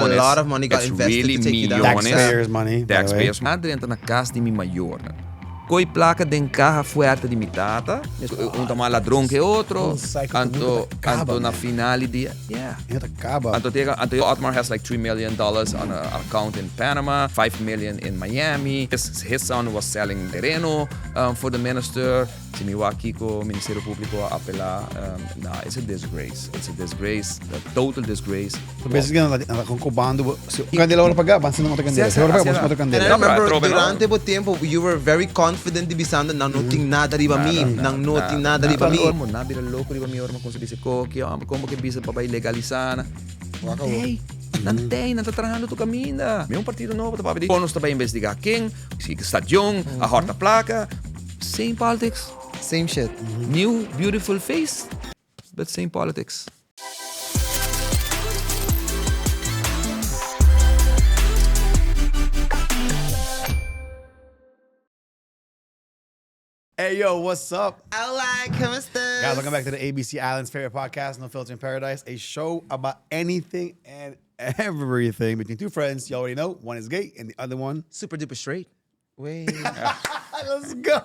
A lot of money got It's invested really to take you down. millones. Taxpayers money, by the way. Taxpayers. A drenta na cas di mi mayornan. Coy placa den caha fuerte di mi tata. Un ta mas ladron ke otro. Un cycle ku Anto, nunca ta caba, anto na man. final di dia, yeah. E no ta caba. Anto tega, anto Otmar has like $3 million on a account in Panama, 5 million in Miami. His son was selling tereno for the minister. Si mi wak kiko Ministerio Publico a apela, nah, it's a disgrace. It's a disgrace, a total disgrace. So basically nan ta con cobando bo, si un candela ora paga, ban sendo otro candela. Si ora paga, ban sendo otro candela. And I remember Atrobe, no? durante bo tempo you were very confident di bisando nan no tin nada riba mi, nan no tin nada riba mi. Nan bira loco riba mi ora mi a cuminsa bisa koki, oh, como ke bisa pa bay legalisa nan. Nan tey, nan tey, nan ta trahando tur caminda. Mi un partido nobo ta papia di con nos ta bay investiga ken, si stadion, a horta placa. Same politics. Same shit. New beautiful face, but same politics. Hey yo, what's up? Hola, ¿cómo estás? Guys, welcome back to the ABC Island's favorite podcast, No Filter in Paradise, a show about anything and everything between two friends. You already know, one is gay and the other one. Super duper straight. Wait. Let's go.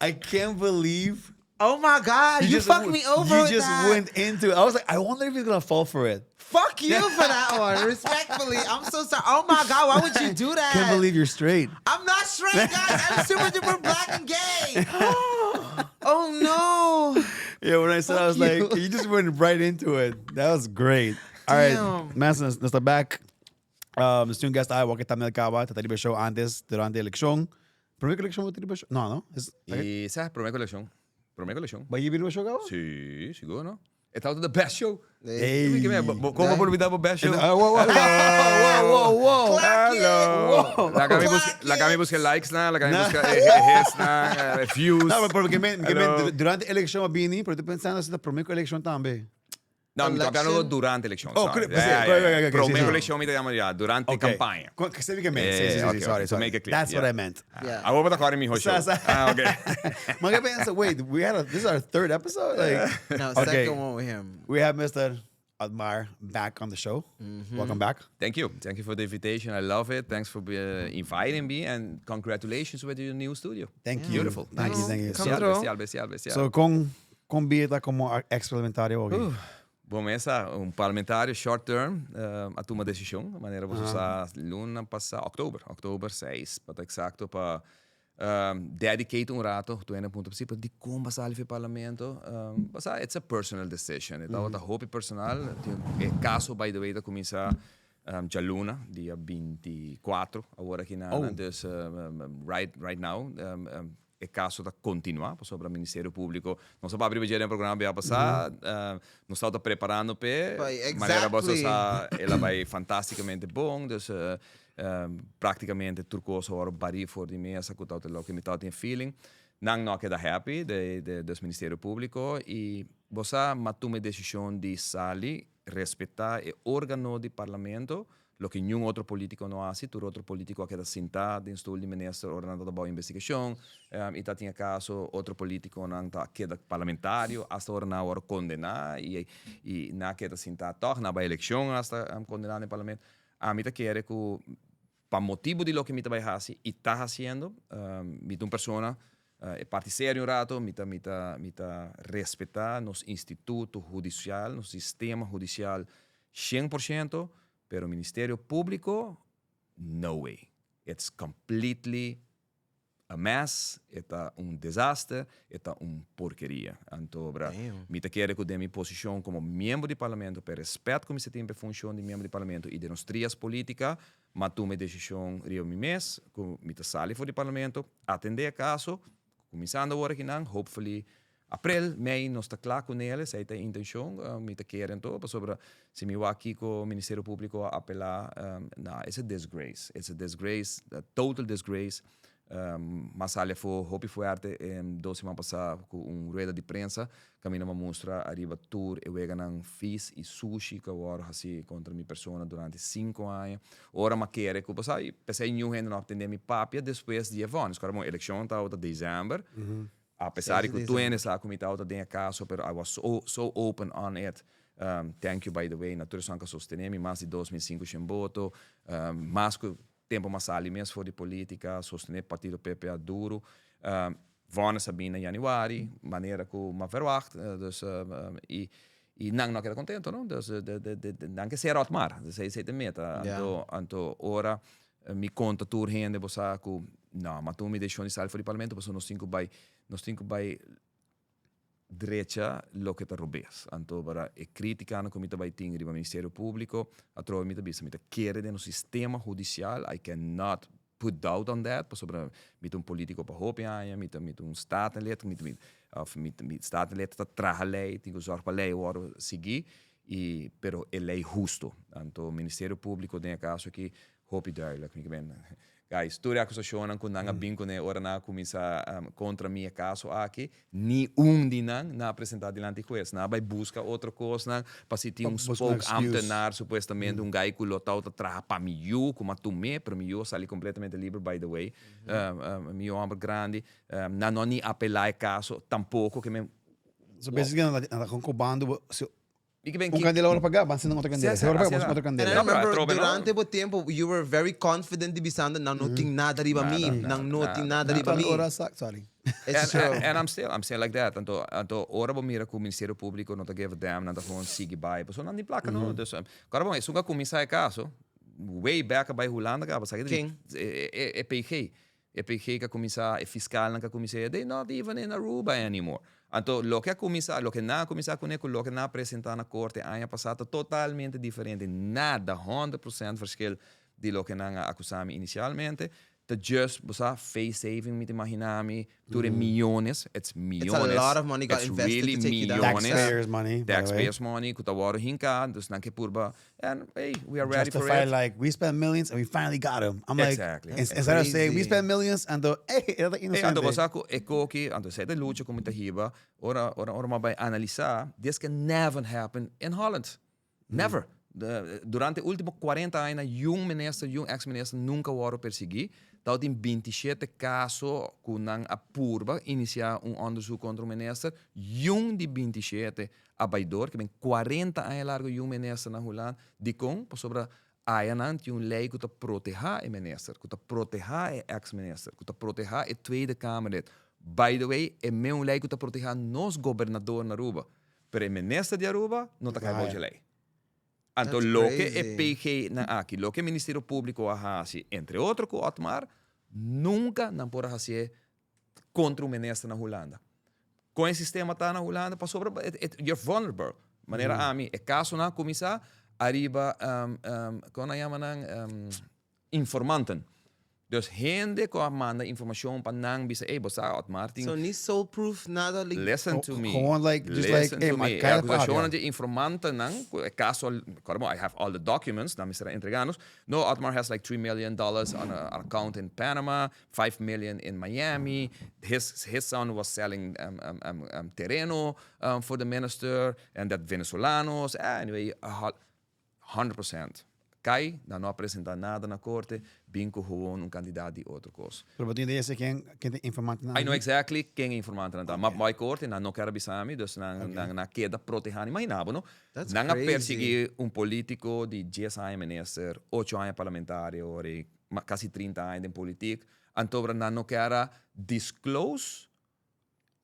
I can't believe Oh my God, you, just fucked me over You with just that. went into it. I was like, I wonder if he's gonna fall for it. Fuck you for that one. Respectfully, I'm so sorry. Oh my God, why would you do that? Can't believe you're straight. I'm not straight, guys. I'm super duper black and gay. Oh no. Yeah, when I said I was Fuck you. like, you just went right into it. That was great. All right, Damn. Manson, nos ta back. Nos tin un guest ay, wak tambe caba, ta riba show antes, durante eleccion. Prome eleccion bo riba show? No, no. Es, Y sa, prome eleccion. Prome eleccion. Ba yi riba show caba? Si, sigur, no? E tabata the best show. Hey. Con bo olvida bo best show? Ah, wow, wow, wow, wow, wow. Clack it. Hello. Laga mi busca, Clack laga mi it. busca likes na, laga mi busca hits na, views. No, pero porque me, Hello. durante eleccion a bini, pero estoy pensando si ta prome eleccion tambe. No, mi ta Election. hablando durante eleccion. Oh, sorry. sí, ok, Prome sí, sí. eleccion mi ta yama ya, durante Okay. campaña. Sabi ke men, sí, sí, sí, Okay, sorry, okay, to sorry. make it clear, That's what yeah. I meant. Yeah. Awor bo ta kòrda mi show. Ah, okay. Ma ke pensa, wait, this is our third episode? Like, No, okay. second one with him. We have Mr. Otmar back on the show. Welcome back. Thank you. Thank you for the invitation. I love it. Thanks for inviting me and congratulations with your new studio. Thank you. Beautiful. Thank you, thank you. Come Bestial, through. bestial, bestial, bestial. So, con bida como ex-parlamentario hoy? Bon, esa, un parlamentario short term a tuma decision, manera bo sa luna pasa, october, october 6, pa ta exacto, pa dedicate un rato, tur hende a puntra, si, di con bo a sali for di parlamento, basta, it's a personal decision, e tabata hopi personal, e caso, by the way, ta cuminsa djaluna, dia 24, awor aki na, dus right now, e caso ta continua pasobra Ministerio Publico nos a papia riba dje den programa bia pasa, nos tabata preparando p'e manera bo sa el a bai fantasticamente bon, dus practicamente tur cos a wòrdu bari for di mesa cu tabata loke mi tabatin e feeling. Nan no a keda happy, dus Ministerio Publico y bo sa m'a tuma e decision di sali respeta e organo di Parlamento, Loke niun otro politico no haci, tur otro politico a keda sinta den stoel di minister ora nan ta bao investigacion y ta tin acaso otro politiconan ta keda parlamentario hasta ora nan a worde condena y y nan a keda sinta toch, nan a bay eleccion hasta condena den parlamento. Ami ta kere cu pa motibo di loke mi ta bay haci y ta haciendo, mi ta un persona e parti serio un rato, mi ta mi ta mi ta respeta nos instituto hudicial, nos sistema hudicial 100%, pero Ministerio Publico, no way. It's completely a mess, e ta un desaster, e ta un porkeria. Anto bra, mi ta kere ku den mi posishon komo miembro di Parlamento, p'e respèt ku mi sa tin p'e funshon di miembro di Parlamento i den nos trias politica, m'a tuma e desishon riba mi mes ku mi ta sali for di Parlamento, atendé e kaso, kuminsando awor akinan, hopefully April, mei nos ta kla ku nel, esei ta e intenshon, mi ta kere anto, pasobra si mi wak kiko Ministerio Públiko a apelá, na, it's a disgrace, it's a disgrace, a total disgrace. M'a sali afó hopi fuerte dos siman pasá ku un rueda di prensa kaminda m'a mustra ariba tur e weganan fis i sushi ku a wòrdu hasí kontra mi persona durante sinku aña. Ora m'a kere ku pasá i p'esei niun hende no a tende mi papia despues di e vònis. Kòrda bon, elekshon tabata desèmber. A pesar di cu tur hende sa cu mi tabata den e caso, pero I was so, so open on it. Thank you, by the way, na tur esnan ku a sostené mi, mas di 2500 boto, mas ku tempu m'a sali mes for di polítika, sostené partido PPA duru. Vonnis a bin na januari, manera ku m'a verwacht, dus i nan no a keda kontento, no? Dus nan ke sera Otmar, esei ta e meta. Anto ora mi konta tur hende bo sa ku no, m'a tuma mi desishon di sali for di parlamento pasobra nos tin ku bai, nos tin ku bai drecha loke ta robes. Anto para e kritikanan ku mi ta bai tin riba Ministerio Públiko, atrobe mi ta bisa mi ta kere den nos sistema hudisial, I cannot put doubt on that, pasobra mi ta un polítiko pa hopi aña, mi ta mi ta un statenlid, mi ta mi òf mi mi statenlid ta traha lei, tin ku sòrg pa lei wòrdu sigui, i pero e lei husto. Anto Ministerio Públiko den e kaso aki hopi duidelijk. Mi ke ben, guys, tur e akusashonnan ku nan a bin kuné ora nan a kuminsá kontra mi e kaso aki, ni un di nan nan a presentá dilanti hues. Nan a bai buska otro kosnan pa si tin un spookambtenaar, supuestamente un guy ku lo tabata traha pa mi yu, ku m'a tum'é, pero mi yu a sali kompletamente liber, by the way, mi yu hòmber grandi. Nan no a ni apelá e kaso tampoko, ke men. So basically nan ta kon kobando bo. Mi ke ben Un ki candela ora paga, ban sende otro candela. Sí, Ora paga, así ban sende era. otro And candela. I No, pero remember atrobe no. durante bo tempo you were very confident di bisando nan no tin nada riba mi, Nada, nan no nada, tin nada nada. riba mi. Ora sa, sorry. It's And, true. and I'm still like that. Anto ora bo mira ku Ministerio Públiko no ta give a damn, nan ta gewoon sigui bai. Pasobra nan tin plaka no. Dus, kòrda bon, esun ku a kuminsá e kaso, way back a bai Hulanda kaba, sa ke Ken? E PG. E PG ku a kuminsá, e fiskalnan ku a kuminsá, they not even in Aruba anymore. Anto loke a kuminsá, loke nan a kuminsá kuné ku loke nan a presentá na korte aña pasá ta totalmente diferente. Nada, 100% verschil di loke nan a akusá mi inisialmente. Ta just, bo sa, face saving mi ta imaginá mi, tur e miyones, it's It's a miyones, lot of money got it's invested really to take you down. miyones. Taxpayers money, by the way. Taxpayers money ku ta wòrdu hinká, dus nan ke purba, and hey, we are ready for Justify it. like we spent millions and we finally got him. I'm like, instead of saying we Crazy. spent millions and the hey, e ta Hey, anto inocente. bo sa ku e koki, anto esei ta e lucha ku mi ta hiba, ora mi a bai analisá, this can never happen in Holland. Never. Durante e ultimo 40 aña yun minister, yun ex minister nunca wòrdu persiguí. Tabatin 27 kaso ku nan a purba inisiá un onderzoek kontra un minister. Yun di 27 a bai dor, ke ben 40 aña largu yun minister na Hulanda. Dikon? Pasobra ayanan tin un lei ku ta protehá e minister, ku ta protehá e ex minister, ku ta protehá e Tweede Kamerlid. By the way, e meun lei ku ta protehá nos gobernador na Aruba. Pero e minister di Aruba no ta kai bou dje lei. Anto That's loke e crazy. PG nan aki, loke e Ministerio Públiko a hasi, entre otro ku Otmar, nunka nan por a hasié kontra un minister na Hulanda. Kon e sistema ta na Hulanda? Pasobra you're vulnerable. Manera ami, e kasonan a kuminsá ariba, kon nan yama nan, informanten. Dus hende ku a manda informashon pa nan bisa, ey, bo sa Otmar tin. So ni soul proof, nada like. Listen to me. Gewoon like, just like, Listen ey, to ma me. E kaya pa akusashonnan papia. di informantenan, ku e kaso, kòrda bo, I have all the documents, nan mester a entrega nos. No, Otmar has like $3 million on a account in Panama, 5 million in Miami. His son was selling tereno for the minister, and that Venezolanos, anyway, 100%. Kai, nan no a presentá nada na korte, bin ku gewoon un kantidat di otro kos. Pero bo tin idea si ken ta informantenan? I know exactly ken e informantenan ta. Ma bai korte, nan no kier a bisa mi, dus nan a keda protehá. Imaginá bo, no? That's Nan a crazy. persiguí un polítiko di 10 aña minister, 8 aña parlamentario, i kasi 30 aña den politik. Anto nan no kier a disclose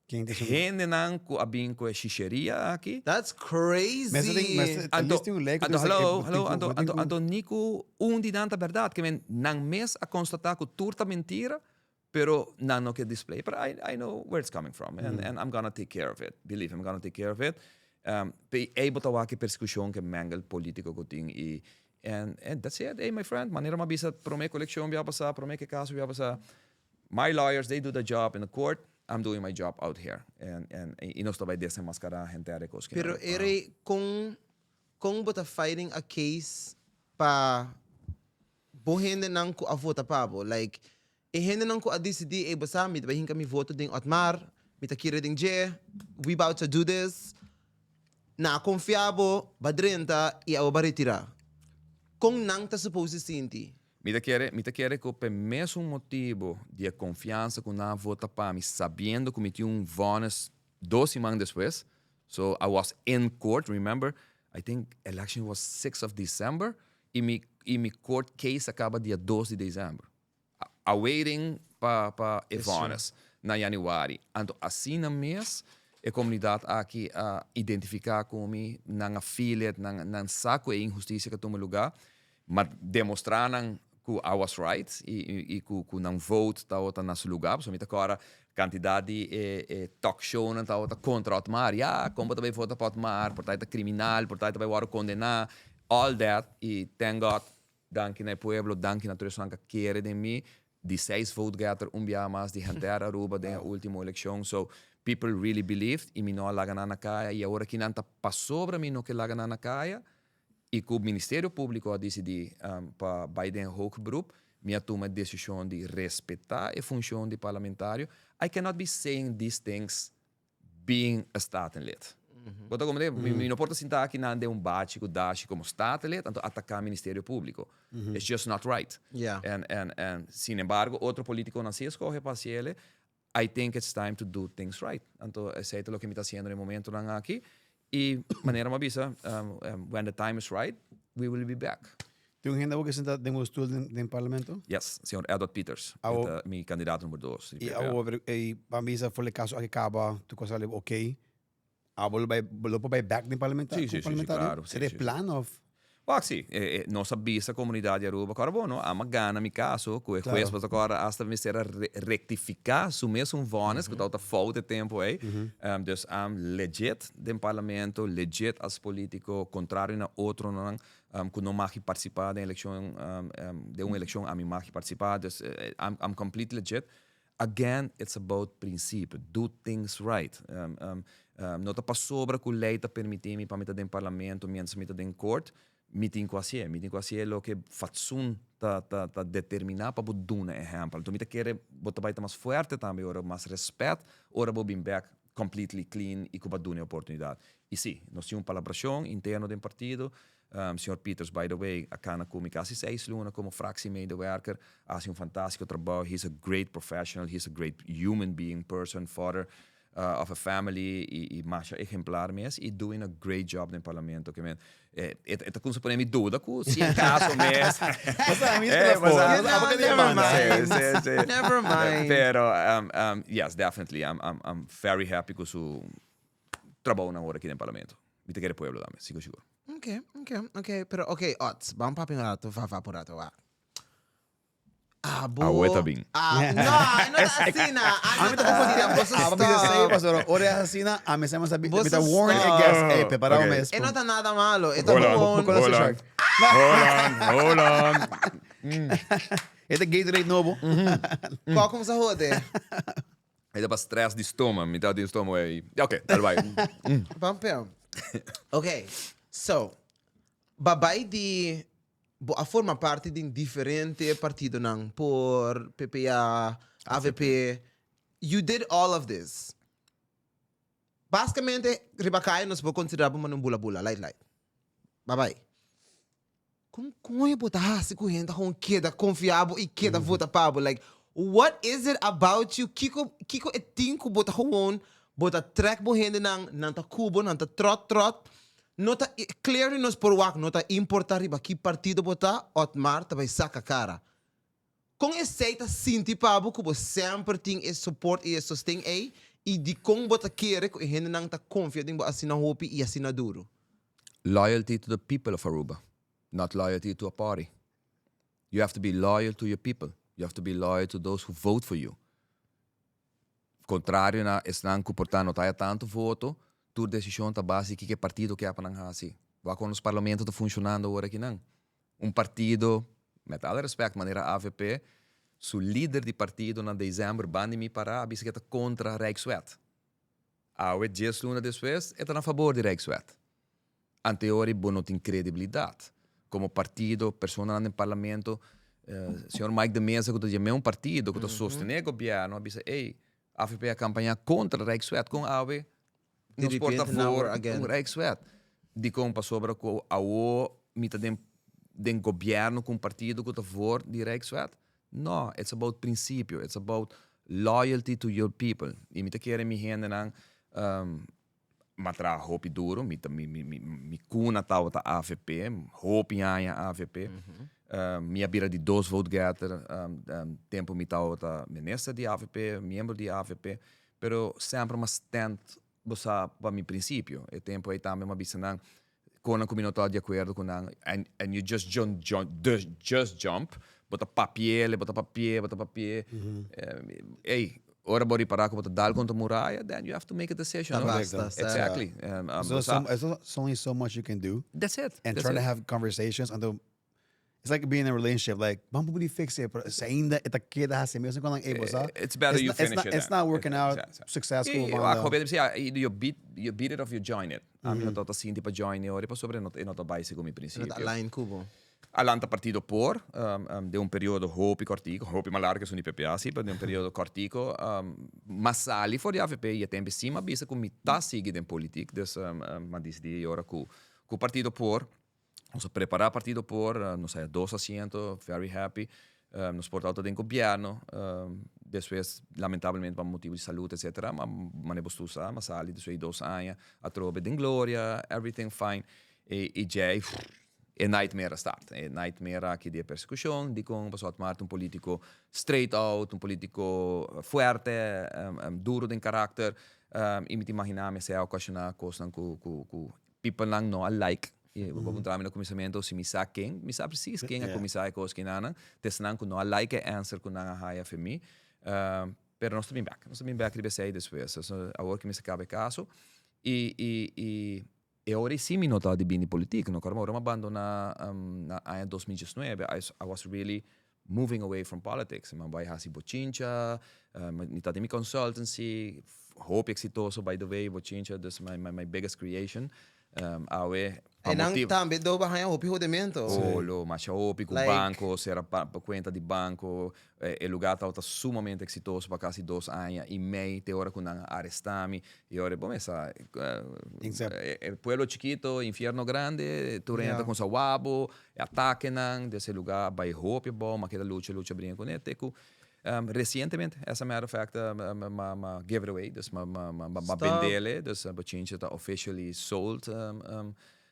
Ken ta hendenan ku a bin ku e shisheria aki. That's crazy. Mester tin, mester, at Anto, least tin un lei ku anto ta bisa, hallo, eh, hallo, tin anto, ku- anto, anto ni ku un di nan ta bèrdat. Ke men nan mes a konstatá ku tur ta mentira, pero nan no ke display. But I know where it's coming from and I'm gonna take care of it. Believe me, I'm gonna take care of it. Pe ei bo ta wak e persekushon ku e mangel polítiko ku tin i and that's it. Hey, my friend, manera mi a bisa promé kolekshon bia pasá, promé ke kaso bia pasá. My lawyers, they do the job in the court. I'm doing my job out here. And i nos ta bai desenmascará henter e kos. Pero ere kon bo ta fighting a case pa bo hendenan ku a vota pa bo? Like e hendenan ku a decidí, "Ey, bo sa, mi ta bai hinka mi voto den Otmar, mi ta kere den dje, we about to do this." Nan a konfia bo, ba drenta i abo ba retirá. Kon nan ta supposed di sinti? Mi ta kere ku pa mesun motibu di e konfiansa ku nan a vota pa mi, sabiendo ku mi tin un vonnis 2 siman despues. So I was in court, remember? I think election was 6 of December y mi y mi court case a caba dia 2 di december. Awaiting pa pa e vonnis na januari. Anto asina mes e comunidad aki a identifica cu mi, nan a feel it, nan nan sa cu e inhusticia cu a tuma lugar, ma demostra nan cu I was right y y cu cu nan vote tabata na su lugar, pasobra mi ta cora cantidad di e e talk shownan tabata contra Otmar, ya con bo ta bay vota pa Otmar, por ta e ta criminal, por ta e ta bay wordo condena, all that y thank God Danki na e pueblo, danki na tur esunnan ka kere den mi. Di seis vote getter un biaha mas di henter Aruba den e ultimo eleccion. So, people really believed y mi no a laga nan na caya y awor aki nan ta pasobra mi no ke laga nan na caya y cu Ministerio Publico a dicidi pa bay den hoog beroep, mi a tuma e decision di respeta e funcion di parlamentario. I cannot be saying these things being a Statenlid. Bo ta comprende? Mi no por ta sinta aki nan den un bachi cu dashi como Statenlid anto ataca Ministerio Publico. It's just not right. And, and, and sin embargo otro politiconan si escoge pa haciele. I think it's time to do things right. Anto esey ta loke mi ta haciendo den momentonan aki. Y manera mi a bisa, when the time is right, we will be back. Tin un hende awor ke sinta den bo stoel den parlamento? Yes, señor Edward Pieters. E ta mi kandidato number dos di PPA. I awor e ban bisa for e kaso aki kaba, tur kos a sali ok, abo lo bai lo por bai bek den parlamento? Si, si, si, si, klaro. Sera e plan of? Wak si, nos a bisa komunidat di Aruba, kòrda bo no, amo a gana mi kaso ku e hues pasobra kòrda asta mester a rektifiká su mesun vònis ku tabata fout e tempu ei. Dus am legit den parlamento, legit as politiko, kontrario na otronan ku no mag partisipá den elekshon, den un elekshon ami mag partisipá, dus I'm completely legit. Again, it's about principe, do things right. No ta pasobra ku lei ta permití mi pa mi ta den parlamento mientras mi ta den court, mi tin ku hasié. Mi tin ku hasié loke fatsoen ta ta determiná pa bo duna ehèmpel. Anto mi ta kere bo ta bai ta mas fuerte tambe ora, mas rèspèt ora bo bin bèk completely clean i ku bo a duna e oportunidat. I sí, nos tin un palabrashon interno den partido. Señor Pieters, by the way, a cana cu mi casi seis luna como fractiemedewerker, a haci un fantastico trabao, he's a great professional, he's a great human being, person, father of a family y masha ejemplar mes y doing a great job den parlamento. Ke men, e ta cuminsa pone mi duda cu si en caso mes. Never mind. Pero, yes, definitely, I'm very happy cu su trabounan ora aki den parlamento. Mi ta kere pueblo tambe, sigur sigur. Ok, ok, ok. Pero ok, Ots, ban papia un rato, va pa un rato, wa. Abo. Awe ta bin. Ah, no, e no ta asina. A no ta asina, boso Abo bisa stop. sei, pastor, ora e asina, a mi sema sabi, Boso mi ta warn e stop. guest, ey, prepara Ok. mes. E no ta nada malo, e ta Hold on, gewoon. Bo conoce hold on. Shark. Hold on, hold on. E ta Gatorade nobo. Kòk kumsa hode. E ta pa stress di stoma, mitad di stoma ei. Ok, dal bai. Pampeo. Ok, so, babay di bo a forma parti di diferente partidonan, por PPA, avp, you did all of this. Basicamente, riba kaya nos por considera bo manera un bula bula, light light. Babay. Kon koño bo ta hasi ku hende gewoon keda konfia bo i keda vota pa bo? Like, what is it about you? Kiko, kiko e tin ku bo ta gewoon, bo ta trek bo hendenan, nan ta ku bo, nan ta tròt tròt. No ta, clearly nos por wak, no ta importa riba ki partido bo ta, Otmar ta bai saka kara. Kon esei ta sinti pa bo ku bo semper tin e support i e sosten ei i dikon bo ta kere ku e hendenan ta konfia den bo asina hopi i asina duru? Loyalty to the people of Aruba, not loyalty to a party. You have to be loyal to your people. You have to be loyal to those who vote for you. Contrario na esnan cu por ta no ta haya tanto voto, tur decision ta base di kiko e partido kier pa nan haci. Wak con nos parlamento ta funcionando awor akinan. Un partido, met alle respect, manera avp, su lider di partido na december ban di mi para a bisa cu e ta contra Rijkswet. Awe dies luna despues e ta na fabor di Rijkswet. Anteori bo no tin credibilidad como partido, personanan den parlamento, señor Mike de Meza cu ta di e meun partido cu ta sostene gobierno a bisa ey avp a campaña contra Rijkswet con awe nos por ta for un Rijkswet? Dicon? Pasobra cu awo mi ta den den gobierno cu un partido cu ta for di Rijkswet? No, it's about principio, it's about loyalty to your people. Y mi ta kere mi hendenan, M'a traha hopi duro, mi ta mi mi mi mi cuna tabata avp, hopi aña avp. Mi a bira di dos vote getter tempo mi tabata minister di avp, miembro di avp, pero semper m'a stand bo sa pa mi principio. E tempo ei tambe m'a bisa nan con nan cu mi no ta di acuerdo cu nan and and you just jump just jump, bo ta papiele, bo ta papie, bo ta papie, ey Ora bo ripara cu bo ta dal contra muraya, then you have to make a decision. Ta no? basta, sa. Exactly. So, so, there's only so much you can do. That's it. And That's try to it. have conversations until it's like being in a relationship. Like, ban pudi fix it, pero si ainda e ta keda haci mesmo cu nan ey, bo sa. It's better you It's not, finish it it's then. not working out Sa, sa. successful. Y, banda. wak, hopi a bisa, either you beat it of you join it. Ami no ta sinti pa join e ora, pasobra e no ta bay segun mi No ta principio. align cu bo. A lanta partido por den un periodo hopi kortico, hopi mas largo esun di PPA si, pero den un periodo kortico m'a sali for di avp y e tempo si m'a bisa cu mi ta sigui den politic, dus m'a dicidi e ora cu cu partido por, nos a prepara partido por, nos haya dos asiento, very happy, nos por tabata den gobierno, despues lamentablemente pa motibo di salud etcetera, m'a mane bo stu sa, m'a sali despues di dos aña atrobe den gloria, everything fine, y djey. E nightmare a start. E nightmare aki di e persecucion, dicon pasobra Otmar ta un politico straight out, un politico fuerte, duro den karakter, y mi ta imagina mi esey a ocasiona cosnan cu cu cu peoplenan no a like. Y bo a puntra mi na cuminsamento si mi sa ken, mi sa precies ken a cuminsa e cos kinanan, ta esnan cu no a like e answer cu nan a haya for mi, pero nos ta bin bek, nos ta bin bek riba esey despues. Awor cu mi sa caba e caso y y y. E ora ei sí mi no tabata di bini politik, no kòrda ora mi a bandoná na aña 2019, I was really moving away from politics. Mi a bai hasi bochincha, mi tabata den mi consultancy, hopi eksitoso by the way, bochincha dus my my biggest creation. Awe pa E nan motibu. tambe dor ba haña hopi hodemento. Oh lo, masha hopi ku Like. banko, sera kuenta di banko, E lugar tabata sumamente exitoso pa casi dos aña y mei te ora cu nan a aresta mi. Y ora bo mesa, e pueblo chikito, infierno grande, tur hende ta cuminsa wabo, e atakenan, des e lugar a bay hopi abao, m'a keda lucha, lucha bringa cune te cu recientemente, as a matter of fact, m'a give it away, dus m'a bendele, dus Bochincha ta officially sold.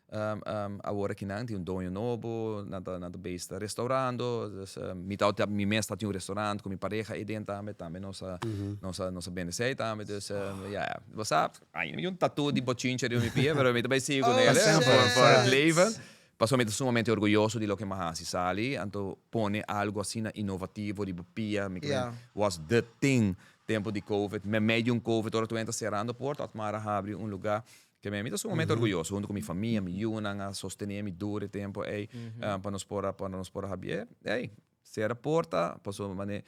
Awor aki nan tin un doño nobo, nan ta nan ta bezig ta restaurando, dus mi ta mi mes ta tin un restaurant ku mi pareha ei den tambe, tambe nos a nos a nos a bende esei tambe, dus ya, bo sa, ai mi tin un tatu di bochincha riba mi pia, pero mi ta bai sigui ku el for for het leven, pasobra mi ta sumamente orguyoso di loke mi a hasi sali, anto pone algo asina inovativo riba pia, mi kere was the thing tempo di covid, meimei di un covid ora tur hende ta serando porta, Otmar a habri un luga. Ke mi ta sumamente orguyoso hunto ku mi famia, mi yunan a sostené mi duro e tempo ei pa nos por a pa nos por a habié. Ey, sera porta pasobra mane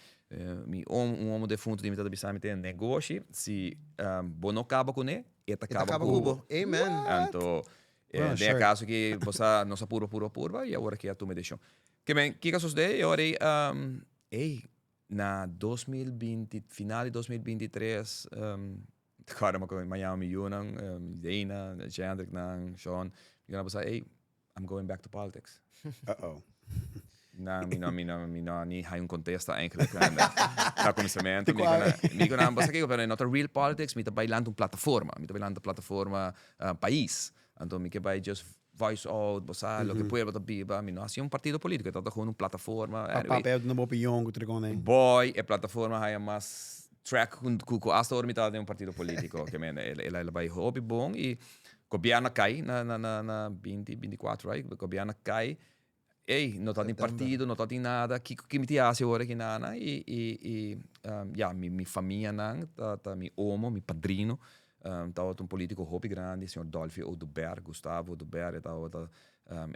mi omo un omo defunto di mi ta bisa mi tin negoshi si bo no kaba kuné e ta kaba ku bo. Amen. Anto den e kaso aki bo sa nos a purba purba purba i awor aki a tuma e desishon. Ke men kiko a sosodé e ora ei ey na 2020 final di 2023 Kòrda mi ku mi yama mi yunan, Dana, Jendrick nan, Sean, mi gana bisa, ey, I'm going back to politics. Uh-oh. Nan, mi no, mi no, mi no ni hay un kontesta eigenlijk na kuminsamentu. Mi gana, mi gana basa kiko, pero no ta real politics, mi ta bai lanta un plataforma, mi ta bai lanta plataforma pais. Anto mi ke bai just voice out, bo sa, loke pueblo ta biba, mi no hasi un partido politico, e tabata gewoon un plataforma. Pa papia duna bo opinion cu tur e con ei. Boy, e plataforma haya mas track cu cu hasta ora mi tabata den un partido politico, ke men el a bai hopi bon y gobierno a cay na na na na binti, binti cuatro, right? Gobierno a cay, ey, no tabatin partido, no tabatin nada, kico ki mi tin haci ora ki nana y y y ya, mi mi famianan ta ta mi omo, mi padrino Tabata un politico hopi grandi, señor Dolfi Oduber, Gustavo Oduber, e tabata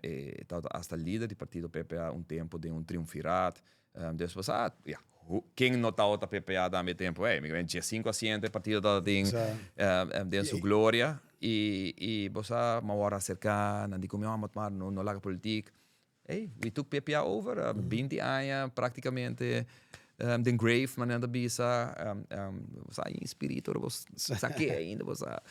e tabata hasta lider di partido PPA un tempo den un triunfiraat. Despues a, ya, ken no tabata PPA tambe e tempo ey? Mi creo diescinco asiento e partido tabatin den su gloria. Y y bo sa, mi a wòrdu aserká, nan di ku mi, oh, maar no no laga politiek. Ey, we took PPA over, 20 aña prácticamente den grave, manera nan ta bisa. Bo sa in spirito bo sa ke ainda bo sa.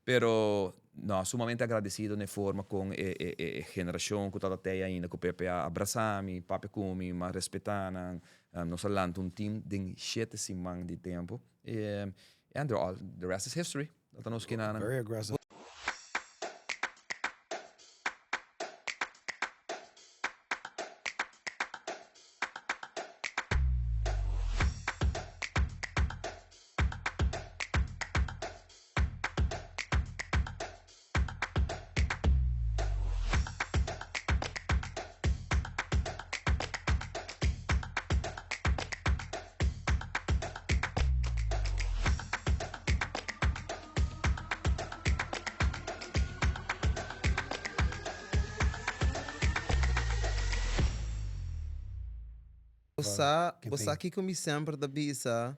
Pero no, sumamente agradecido na e forma con e e e generacion cu tabata tey ainda cu PPA a brasa mi, papia cu mi, m'a respeta nan. Nos a lanta un team den shete siman di tempo. And the rest is history. Dat ta nos kinanan. Very aggressive. Bo sa, bo campaign. sa kiko mi semper ta bisa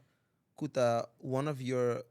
ku ta one of your,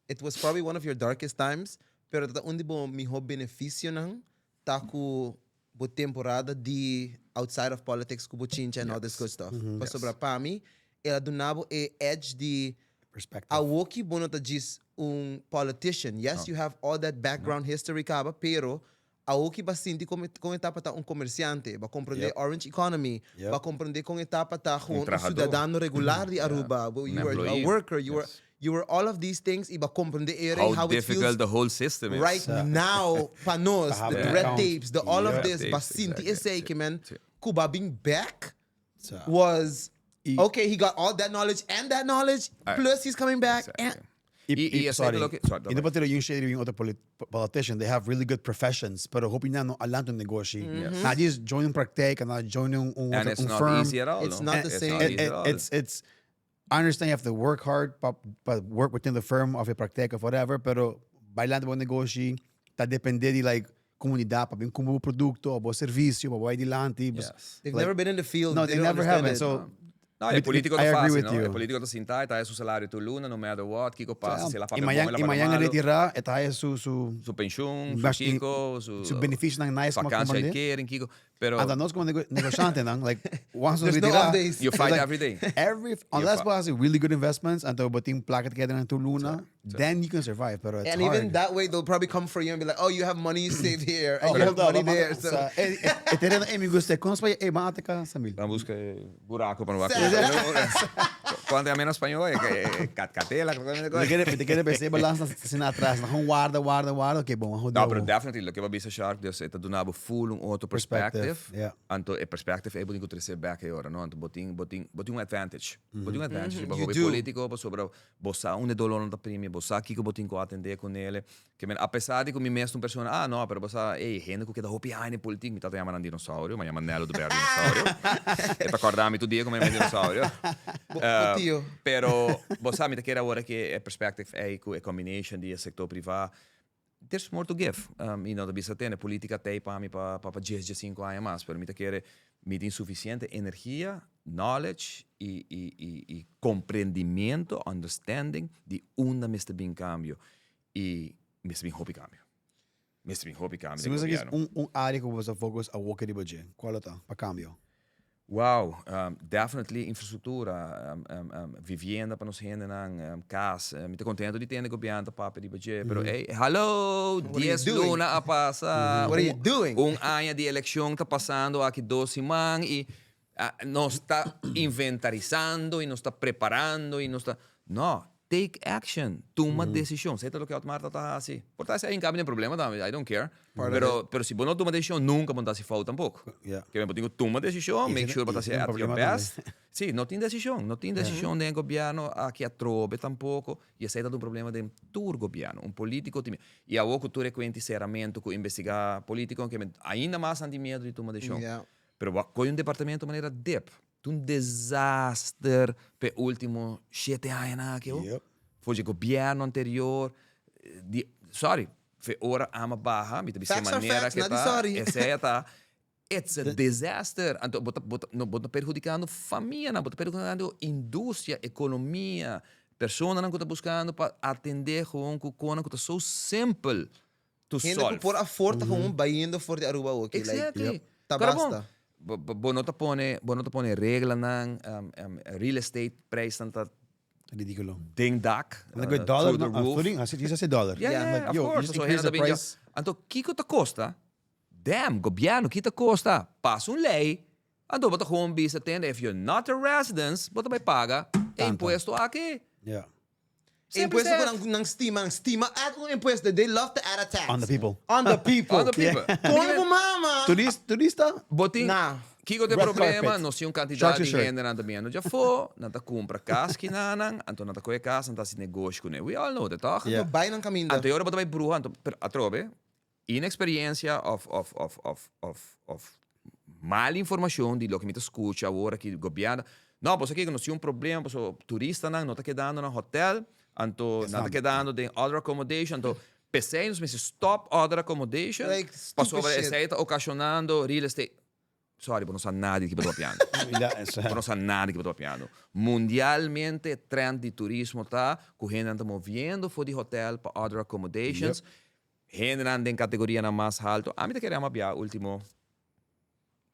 it was probably one of your darkest times, pero ta un di bo miho beneficionan ta ku bo temporada di outside of politics ku bo chincha and all this good stuff. Pasobra pa mi, el a duna bo e edge di Perspective. Awoki bo no ta djis un politician. Yes, you have all that background history kaba, pero awoki bo a sinti kon kon e ta pa ta un komersiante, bo a komprende orange economy, bo a komprende kon e ta pa ta gewoon un trahador. ciudadano regular di Aruba, bo Un you were a employee. worker, you were Yes. you were all of these things y bo a komprende ere How how it feels difficult the whole system is. right now pa nos, Pa the have red account. tapes, the all of Red this, bo a tapes, sinti exactly. esey ke men Si. ku bo a bin back Sa. was Y- okay, he got all that knowledge and that knowledge, plus he's coming back. And, Exactly. Y, y, esey sorry. ta loke- sorry, Y no pa tira un shade riba otro politician, they have really good professions, pero hopi nan no a lanta un negoshi. Yes. Nan just join un praktijk, nan join un, un, And otro- it's un not firm. easy at all. It's no? not the It's same. not It- easy it- at all. it's I understand you have to work hard pa pa work within the firm of e praktijk of whatever, pero bai lanta bo negoshi ta depende di like comunidad pa bin cumpra bo producto of bo servicio pa bo bai dilanti. Yes. They've Like- never been in the field. No, they don't never have understand it. it. So No, e with- politico I ta agree fácil, with no? you. E politico ta sinta e ta haya su salario tur luna, no matter what, kiko pasa, si el a Y papia bon, mañan, el a y papia mañan malo. retira, e ta haya su, su, Su pensioen, su Mas- kiko, su... su beneficionan nice como Vakantie comprende. uitkering, kiko. Pero Anda nos como negociantenan, like, once nos There's no retira, off days. you fight like, every day. Every, unless fi- bo haci really good investments, anto bo tin placa te keda na tur luna, then you can survive, pero it's And hard. even that way, they'll probably come for you and be like, oh, you have money you saved here, and Oh, you have hold up, money mama, there. So. sa- eh, eh, eh, tereno, eh, mi gusta, con España, eh, mate ka, Samil. Van busca buraco pa no Sa- Cuando llama en español, eh, cat- catela, Me queda, te queda pensé balance na atrás, na gewoon guarda, guarda, guarda, oké, bom, No, pero definitely, loke bo a bisa Shark, dus e ta duna bo full un otro Perspective, perspective. yeah. Anto e perspective ei bo tin ku trese bek e ora, no? Anto bo tin, bo tin, bo tin un advantage. Bo tin un advantage riba You hopi do. politico, pasobra bo sa unda e dolornan ta primi, bo sa kiko bo tin ku atende ku nele. Ke men, apesar di ku mi mes ta un persona, ah, no, pero bo sa, ey, hende ku keda hopi aña den politik, mi tata yama nan dinosaurio, mi a yama Nello de Ber dinosaurio. E ta kòrda mi tur dia ku mi a yama dinosaurio. Bo, bo tio. Pero bo sa, mi ta kere awor aki e perspective ey ku e combination di e sector priva, there's more to give. Y no ta bisa tene, politica t'ey pa mi pa pa dies, diescinco aña mas, pero mi ta kere mi tin suficiente energia, knowledge y y y y comprendimiento, understanding di unda mester bin cambio. Y mester bin hopi cambio. Mester bin hopi cambio Si den bo sa gobierno. un un area ku bo ta focus awor ke riba dje, kual lo ta pa cambio? Wow, definitely infrastructura, vivienda pa nos hendenan, cas. Mi ta contento di tende gobierno ta papia riba dje, pero ey, hallo, What are you dies doing? luna a pasa. What are you doing? Un aña di eleccion ta pasando aki dos siman y nos ta inventarisando y nos ta preparando y nos ta, no, take action, tuma decision. Esei ta loke Otmar ta ta haci. Por ta esei a cambia den problema tambe, I don't care. Pero, pero si bo no tuma decision, nunca bo no ta haci fout tampoco. Ke men bo tin cu tuma decision, make sure bo ta haci at your best. Si, no tin decision, no tin decision den e gobierno aki atrobe tampoco. Y esei ta un problema den tur gobierno. Un politico tin miedo. Y awo cu tur e cuenti ceramento cu investiga politico, ke men ainda mas nan tin miedo di tuma decision. Pero bo a coge un departamento manera dip. Ta un desaster p'e ultimo shete añanan aki ho. For dje gobierno anterior, di, sorry, fe ora ama baha, mi ta bisa e Facts are manera facts, ke nadie ta, sorry. esei a ta, it's a disaster. Anto bo ta, bo ta, no, bo ta perhudicando famianan, bo ta perhudicando industria, economia, personanan ku ta buscando pa atende gewoon ku konan ku ta so simpel to Hende ku solve. por afford ta gewoon bayendo for di Aruba oki. Like, Exactly. ta Kora bon, basta. bo, bo, bo no ta pone, bo no ta pone reglanan, um, um, real estate prijsnan ta Ridículo. den dak. Like with dollar, through the no, roof. florin, así dice así dollar. Yeah, yeah, Like, of yo, you course. just So increase hende the ta bin dja, price. Anto kiko ta kosta? Damn, gobierno, ki ta kosta? Pasa un ley, anto bo ta gewoon bisa tende, if you're not a residence, bo ta bai paga e Tanto. impuesto aki. Yeah. Simple Impuesto ku as nan, nan stima, nan stima add un impuesto. They love to add a tax. On the people. On the people. On the people. Kon bo mama. Turista, turista? Bo tin Nah. Kiko ta e Red problema? carpet. Nos tin un kantidat Shark di shirt. hendenan ta biendo djafó, nan ta kumpra kas kinanan, anto nan ta kohe kas, nan ta hasi negoshi kuné. We all know that, tòg? Yeah. No bai nan kaminda. Anto e ora bo ta bai bruha, anto, pero atrobe, inexperiencia of, of, of, of, of, of mal informacion di loke mi ta scucha awor aki gobierno. No, boso kiko nos tin un problema pasobra turistanan no ta kedando na hotel, anto nan ta kedando den other accommodation, anto p'esei nos mester stop other accommodation Like, stupid pasobra shit. esei ta ocasionando real estate. Sorry, bo no sa nada di ki bo ta papiando. Bo no sa nada di ki bo ta papiando. Mundialmente trend di turismo ta ku hendenan ta moviendo for di hotel pa other accommodations. Hendenan den kategorianan mas halto. Ami ta kere ama bia ultimo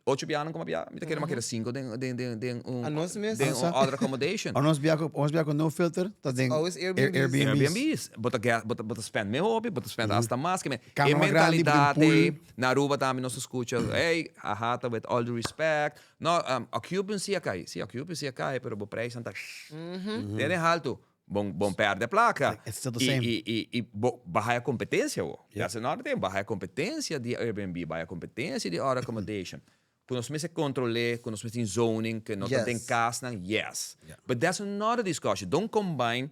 ocho bianan ku mi a bia, mi ta kere mi a kere sinku den den den den un Anos mes. den un other accommodation. Anos bia ku anos bia ku no filter ta den Always Airbnbs. Airbnbs. Airbnbs. Bo ta get bo ta bo ta spend me hopi, bo ta spend hasta mas ke me. E Kamer mas grandi, bo tin mentalidat pool. ei na Aruba tambe nos ta skucha, hey, ahata with all due respect, no, occupancy a kai. Si, occupancy a kai, pero bo prijsnan ta den den haltu. Bon bon perde plaka. It's still the same. I i i bo bo haya competencia awo. That's another thing. Bo haya competencia di Airbnb, bo haya competencia di other accommodation. Ku nos mester controle, ku nos mester tin zoning, ku no ta den kasnan, yes. But that's another discussion. Don't combine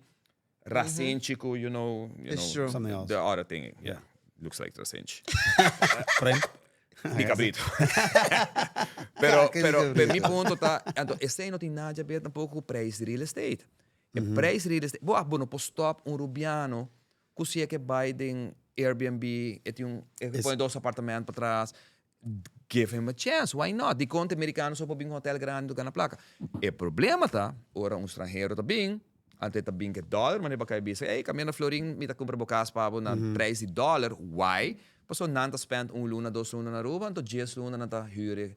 rasenchi ku, you know, you It's know, true. Something else. the other thing. Yeah. Looks like rasenchi. Prem. Di cabrito. Pero, Di pero, cabrito. pero mi punto ta, anto, esei no tin nada di haber tampoco ku prijs di real estate. E prijs real estate, bo a bo no por stop un Rubiano ku si e ke bai den Airbnb, e tin un, e pone dos apartamento patras, give him a chance, why not? Dikon te merikano so por bin hotel grandi tur gana plaka? E problema ta, ora un stranhero ta bin, anto e ta bin ke dòler, manera bo a kai bisa, ey, kambia na florin, mi ta kumpra bo kas pa bo na prijs di dòler, why? Pasobra nan ta spend un luna, dos luna na Aruba, anto dies luna nan ta hür e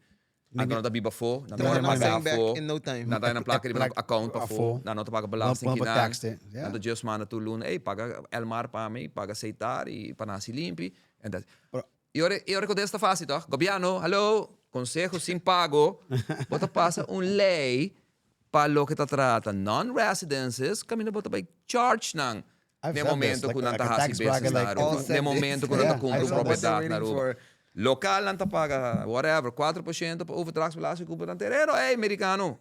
Anto nan ta biba afó, nan ta paga afó, nan ta nan plaka riba nan account pafó, nan no ta paga belasting kinan, nan ta just manda tur luna, ey paga Elmar pa mi, paga Seitar y pa nan haci limpi. Y ora y ora cu ta facil toch, gobierno, hallo, conseho sin pago, bo ta pasa un ley pa loke ta trata non-residences, caminda bo ta bay charge nan I've n'e said this, momento like ku nan like ta a hasi tax bracket business na like Aruba, All n'e momento ku nan ta Yeah, kumpra I've un said this. propiedad na Aruba. Local nan ta paga whatever, 4% pa overdrachtsbelasting ku nan tereno, ey mericano,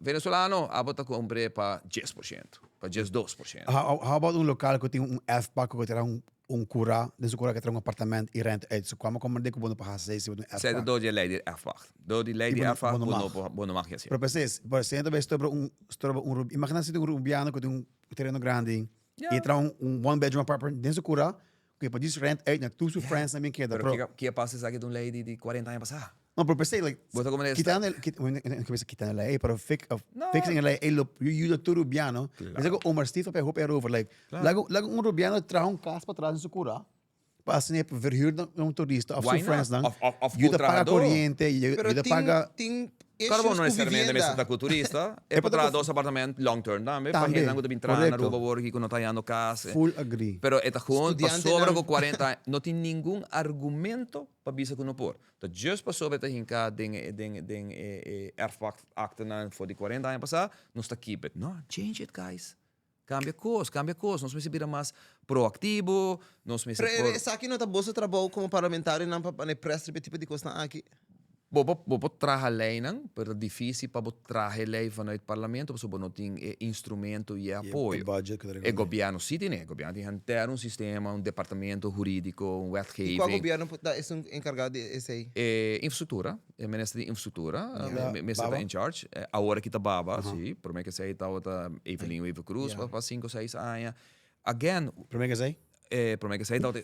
venezolano, abo ta kumpr'e pa 10%, pa 12%. How, how about un local ku tin un erfpak ku ta un un kura, den su kura ke ta un apartament i rent uit. So kwam kom de ku bo no por hasi si bo tin un Esei ta erfpak. dor di e ley di erfpacht. Dor di ley I di bo no erfpacht bo no bo no mag. por bo no mag hasi. Pero precies, por ciento bes stroba un stroba un imagina si tin un rubiano ku tin un tereno grandi y traha un, un one bedroom apartment den su cura cu e por djis rent uit na tur su friends nan bien keda Pero pero kiko kiko pasa esaki ta un ley di di 40 aña pasá. No pero per se like Bo ta como kitando el kit no ke bisa kitando e ley pero fix of No. fixing e ley ey lo yuda tur rubiano Claro. Mester cu Omar Steve papia hopi erover like Claro. laga laga un rubiano traha un cas patras den su cura pa asina e por verhuur na un turista of Why su friends not? nan Of of of yuda cu paga trahador. coriente Pero yuda tin paga tin Claro, bo issues no cu necesariamente mester vivienda. ta cu turista. E E por por ta traha cu dos apartamento long term tambe, pa Tambe, hendenan cu ta bin traha na correcto. Aruba awor aki cu no ta hayando cas. Full agree. Pero e ta gewoon pasobra Studiantenan. cu 40 aña, no tin ningun argumento pa bisa cu no por. Ta just pasobra e ta hinca den e den den e e erfpachtaktenan for di 40 aña pasa, nos ta keep it. No, change it guys. Cambia cos, cambia cos. Nos mester bira mas proactivo, nos mester Pero por. esaki no ta boso trabou como parlamentarionan pa pone press riba e tipo di cosnan aki? Bo por, bo por traha leynan, pero ta dificil pa bo traha e ley vanuit parlamento pasobra bo no tin e instrumento y e E apoyo. budget cu ta E recorre. gobierno si tin e. Gobierno tin henter un sistema, un departamento huridico, un Y cua wetgeving. gobierno por ta esun encargado di esey? E infrastructura, e minister di infrastructura mester ta Baba? in charge. Awor aki ta Baba, si. Prome ke esei tabata Evelyn Wever Croes pa sinku o seis aña. Again. Prome ke esei? Prome ke esei tabata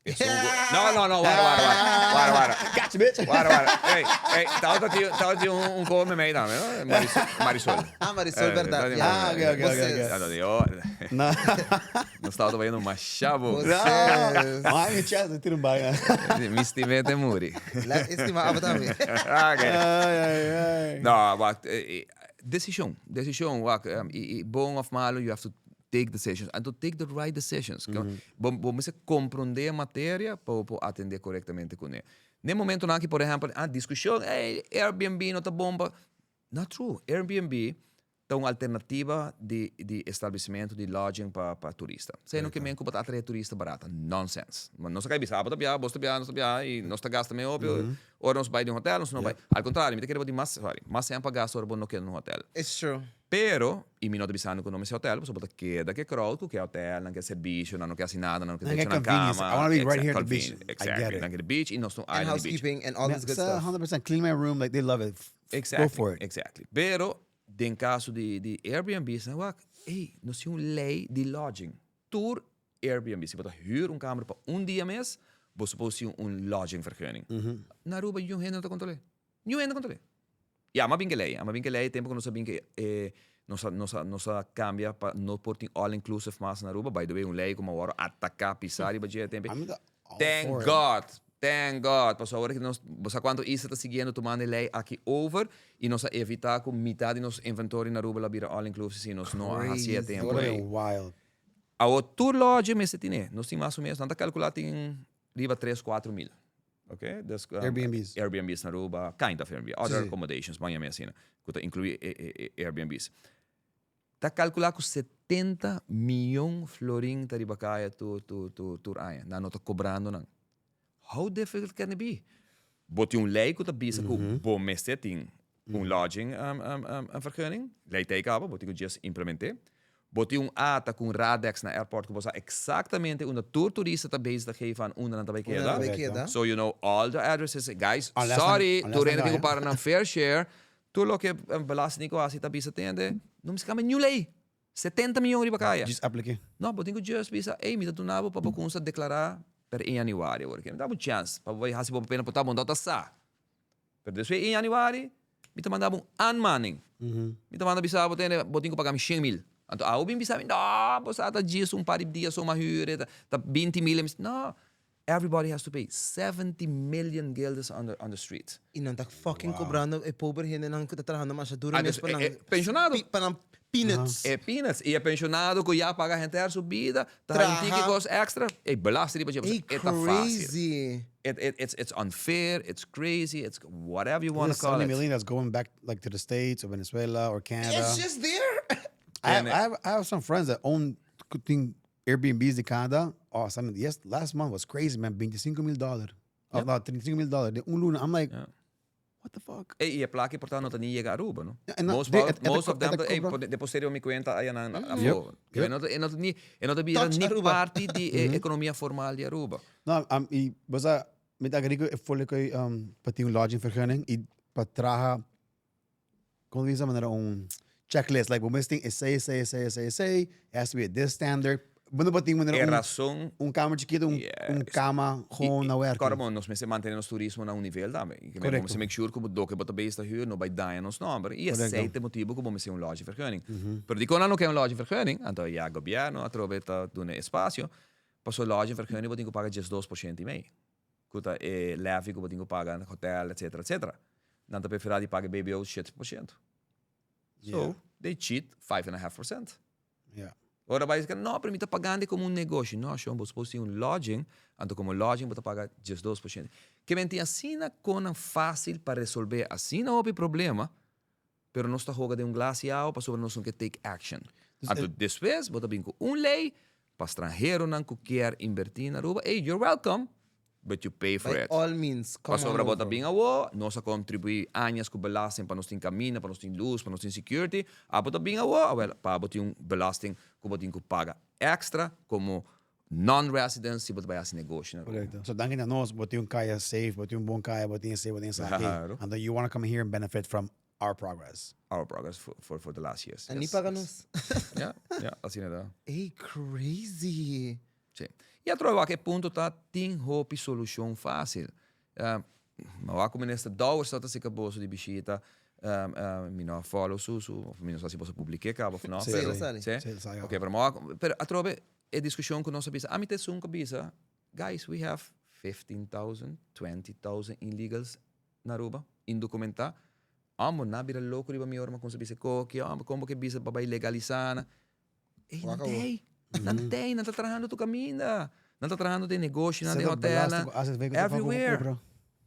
esun ku No, no, no, wara, wara, wara. Wara, wara. Gotcha, bitch! Wara, wara. Ey, ey, tabata tin, tabata tin un un koe memey tambe, no? Marisol. Marisol. Ah, Marisol, berdad. Ya. Ah, ok, ok, ok, ok. Anto di, oh. No. Nos tabata bayendo masha bo. Vocês. Mas mi chance tira un baño. Mi stim'é te muri. La estima abo tambe. Ok. Ay, ay, ay. No, wak, decision, decision, wak, y bon of malo, you have to take decisions. And to take the right decisions. Bo, bo mester comprende e materia pa bo por atende correctamente cune. N'e momentonan aki, por ehempel, ah, discusion, ey, Airbnb no ta bon pa. Not true. Airbnb ta un alternativa di di establecimentu di lodging pa pa turista. Esei no ke men ku bo ta atrae turista barata. Nonsense. Nos a kai bisa, abo ta biaha, bos ta biaha, nos ta biaha i nos ta gasta meho hopi ora nos bai di un hotel, nos no bai. Al contrario, mi ta kere bo di mas, sorry, mas semper a gasta ora bo no keda na un hotel. It's true. Pero, i mi no ta bisando ku no mester hotel, pasobra bo ta keda ku e crowd, ku ke hotel, nan ke servisio, nan no ke hasi nada, nan no ke Nan ke drecha nan convenience. kama. I wanna be right here at the beach. Convenience, I get exactly. it. Nan ke the beach i nos ta un And island di beach. housekeeping and all this good stuff. 100% clean my room, like they love it. Exactly, Go for it. exactly. Pero den caso di di Airbnb nan wak, ey, nos tin un ley di lodging. Tur Airbnb, si bo ta huur un kamer pa un dia mes, bo suppose tin un lodging vergunning. Na Aruba yun hende no ta controle. Niun hende kontrol'é. Ya, m'a bin ke lei. M'a bin ke lei e tempu ku nos a bin ke e nos a nos a nos a kambia pa no por tin all inclusive mas na Aruba. By the way, un lei ku m'a wòrdu ataká pisá riba dje e tempu ei. I'm all Thank for it. God! Thank God! Pasobra awor ki nos, bo sa kuantu isla ta siguiendo tumando e lei aki over i nos a evitá ku mitá di nos inventorio na Aruba lo a bira all inclusive si nos no a hasi e Crazy. tempu Would have ei. been wild. Awor tur lodge mester tine. Nos tin mas o menos, nan ta kalkulá tin riba tres, kuatro mil. Ok, dus Airbnbs. Airbnbs na Aruba, kind of Airbnb, other Sí, sí. accommodations, ban yama asina, ku ta inkluí e, e, e Airbnbs. Ta kalkulá ku 70 miyon florin ta riba kaya tur, tur, tur, tur aña. Nan no ta kobrando nan. How difficult can it be? Bo tin un lei ku ta bisa ku bo mester tin un lodging vergunning, lei ta ei kaba, bo tin ku djes implement'é. Bo tin un ata ku un Radex na airport ku bo sa eksaktamente unda tur turista ta bezig ta geef aan unda nan ta bai Unda keda. nan ta bai keda. So you know all the addresses. Guys, Unless nan- sorry, unless tur nan hende tin ku gaya. para nan fair share. Tur loke belasting ku hasi ta bisa tende, no mester kambia niun lei. 70 miyon riba kaya. Djis apliké. No, bo tin ku just bisa, ey, mi ta duna bo pa bo kumsa deklará per 1 januari awor. Mi ta dabo un chance pa bo bai hasi bo papelnan por ta bo no ta sa. Pero despues 1 januari, mi ta manda bo un aanmaning. Mi ta manda bisa bo tende, bo tin ku paga mi 100 mil. Anto abo bin bisa mi, no, bo sa ta djis un par di dia so m'a huur, e ta 20 mil. Mi no, everybody has to pay 70 million guilders on the street. I nan ta fucking kobrando e pober hendenan ku ta trahando masha duro Ah, mes dus pa nan e pensionado. Pa nan peanuts. E peanuts. I e pensionado ku ya paga henter su bida, ta haña un tiki Traha. kos extra, e belasting riba dje. Ey, E ta fácil. crazy. It's unfair, it's crazy, it's whatever you wanna There's call 70 it. million that's going back like to the States or Venezuela or Canada. It's just there. I have some friends that own tin Airbnbs in Canada. Oh, some, yes, last month was crazy, man. 25 mil dollar. Oh, no, 35 mil dollar. De un luna. I'm like, what the fuck? Ey, e placa por ta no ta ni yega Aruba, no? Ja, en dan- Most, most of them, et ey, cobra- depositeer mi cuenta aya nan afo. E no ta- e no ta ni, e no ta bira Touch ni Aruba. parti di e economia formal di Aruba. No, i bosa, mi ta agree ku e fole ku pa tin un lodging vergunning i pa traha, kon bisa manera un checklist, like bo mester tin esei, esei, esei, esei, esei, it has to be at this standard. Bo no por tin manera E un, rason un kamer chikitu, un kama gewoon na werk. Kòrda nos mester mantene nos turismo na un nivel tambe. I ke Korekto. mester make sure ku bo loke bo ta bezig ta huur no bai daña nos nòmber. I Korekto. esei ta e motibu ku bo mester un lodgevergunning. Pero dikon nan no ke un lodgevergunning? Anto ya gobièrnu atrobe ta duna espasio. Pasobra lodgevergunning bo tin ku paga 12% i mei. Ku ta e levy ku bo tin ku paga na hotel etcetera etcetera. Nan ta preferá di paga e BBO 7%. So, they cheat 5.5%. Ora bai dice, no, pero mi ta pagando como un negoshi. No, shon, bo suppose tin un lodging, anto como lodging bo ta paga 12%. Ke men tin asina konan fácil pa resolve asina hopi problema, pero nos ta hoga den un glas di awa pasobra nos no ke take action. Anto despues bo ta bin ku un ley pa stranheronan ku kier inverti na Aruba, hey, you're welcome, but you pay for By it. all means, come on Pasobra bo ta over. bin awo, nos a contribui añas ku belasting pa nos tin camina, pa nos tin luz, pa nos tin security. Abo ta bin awo, awel, pa bo tin un belasting ku bo tin ku paga extra como non-resident si bo ta bai hasi negoshi na Aruba. Correcto. So danki na nos, bo tin un kaya safe, bo tin un bon kaya, bo tin esei, bo tin esaki. Claro. And then you wanna come here and benefit from our progress. Our progress for the last years. En ni Yes, paga yes. nos. Ja, asina ta. Ey, crazy. Sí. I atrobe wak e punto ta tin hopi solucion facil. Ma wak ku Minister Dowers ta sika boso di bishita, mi no a follow su, of mi no sa si boso a publike kaba of no. Sí, pero, el a sali. Sí? Sí, el a sali. Ok, pero ma wak, pero atrobe e discusion ku nos a bisa, ami ta esun ku a bisa, guys, we have 15,000, 20,000 illegals na Aruba, indocumentá. Amo na bira loko riba mi ora mi a kumsa bisa koki, amo kon bo ke bisa pa bai legalisá nan. Ey, nan Wak awo. tei, nan tei, nan ta trahando tur kaminda. Nan ta trahando den negoshinan, den Zet op hotelnan, belasting ku AZV ku ta paga bo everywhere. cobra.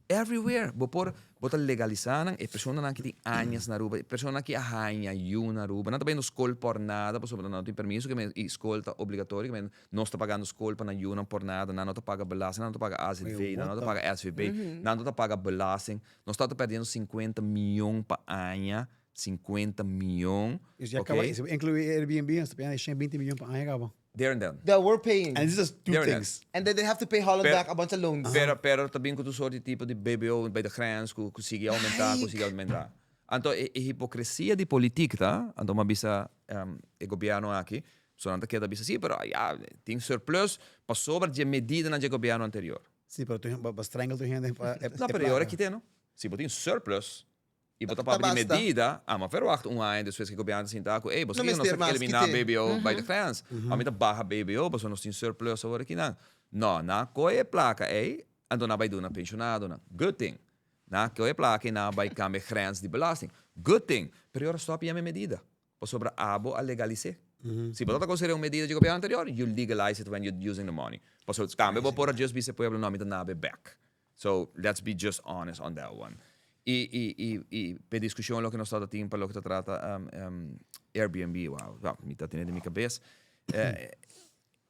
Everywhere. Bo por, bo ta legalisá nan, e personanan ki tin añas na Aruba, e personanan ki a haña yu na Aruba, nan ta bayendo skol por nada pasobra nan no tin permiso, ke men, i skol ta obligatorio, ke men, nos ta pagando skol pa nan yunan por nada, nan no ta paga belasting, nan no ta paga AZV, nan no ta paga SVB, nan no ta paga belasting. Nos ta ta perdiendo 50 miyon pa aña, 50 miyon, Dus ya kaba, ok? si bo inclui Airbnb, nos ta payando 120 miyon pa aña kaba. There and then. That we're paying. And this is two There and then. things. And then they have to pay Holland Pero- back a bunch of loans. Pero ta bin ku tur sort di tipo di BBO bij de grens ku sigui oumentá, ku sigui oumentá. Anto e hipokresia di politik ta, anto m'a bisa e gobièrnu aki, so nan ta keda bisa si, pero ya tin surplus pasobra dje medidanan dje gobièrnu anterior. Si, pero bo strangle tur hende pa e No, pero e ora plaka. kite no. Si bo tin surplus y bo ta papia di medida, a verwacht un aña despues cu e gobierno ta sinta cu, ey, bo sa kico nos ta elimina BBO bij de grens. Ami ta baha BBO pasobra nos tin surplus awor aki nan. No, nan a coge e placa ey, anto nan a bay duna pensionadonan. Good thing. Nan a coge e placa y nan a bay cambia e grens di belasting. Good thing. Pero e ora stop yama e medida. Pasobra abo a legalis'é. Si bo ta considera un medida dje gobierno anterior, you legalize it when you using the money. Pasobra tambe bo por a just bisa e pueblo, no, mi ta nabe bek. So, let's be just honest on that one. Y, y, y, y p'e discusion loke nos tabata tin pa loke ta trata Airbnb, wow, wow, mi ta tene den mi cabes.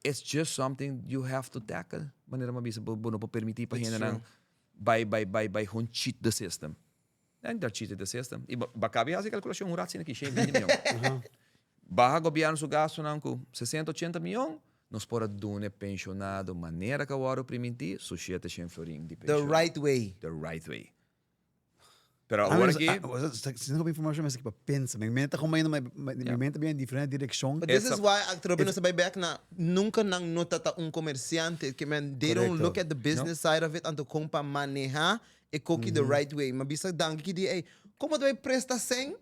It's just something you have to tackle. Manera mi a bisa, bo, bo no por permiti pa hendenan bai, bai, bai, bai gewoon cheat the system. En they're cheating the system. Y ba cabi haci calculacion un rat asina aki, shen binti miyon. Baha gobierno su gastonan cu sesenta, ochenta miyon, nos por a duna e pensionado manera cu a worde priminti su shete shen florin di The pensioen. right way. The right way. Pero awor aki. Sin hopi informacion mester pa pensa. Mi mente ta como yendo, mi mente ta bini den diferente direccion. But this is why atrobe nos ta bay bek na nunca nan no ta ta un comerciante. Ke men they don't look at the business side of it anto con pa maneha e koki the right way. Mi a bisa danki ki di ey, kon bo ta bay presta sèn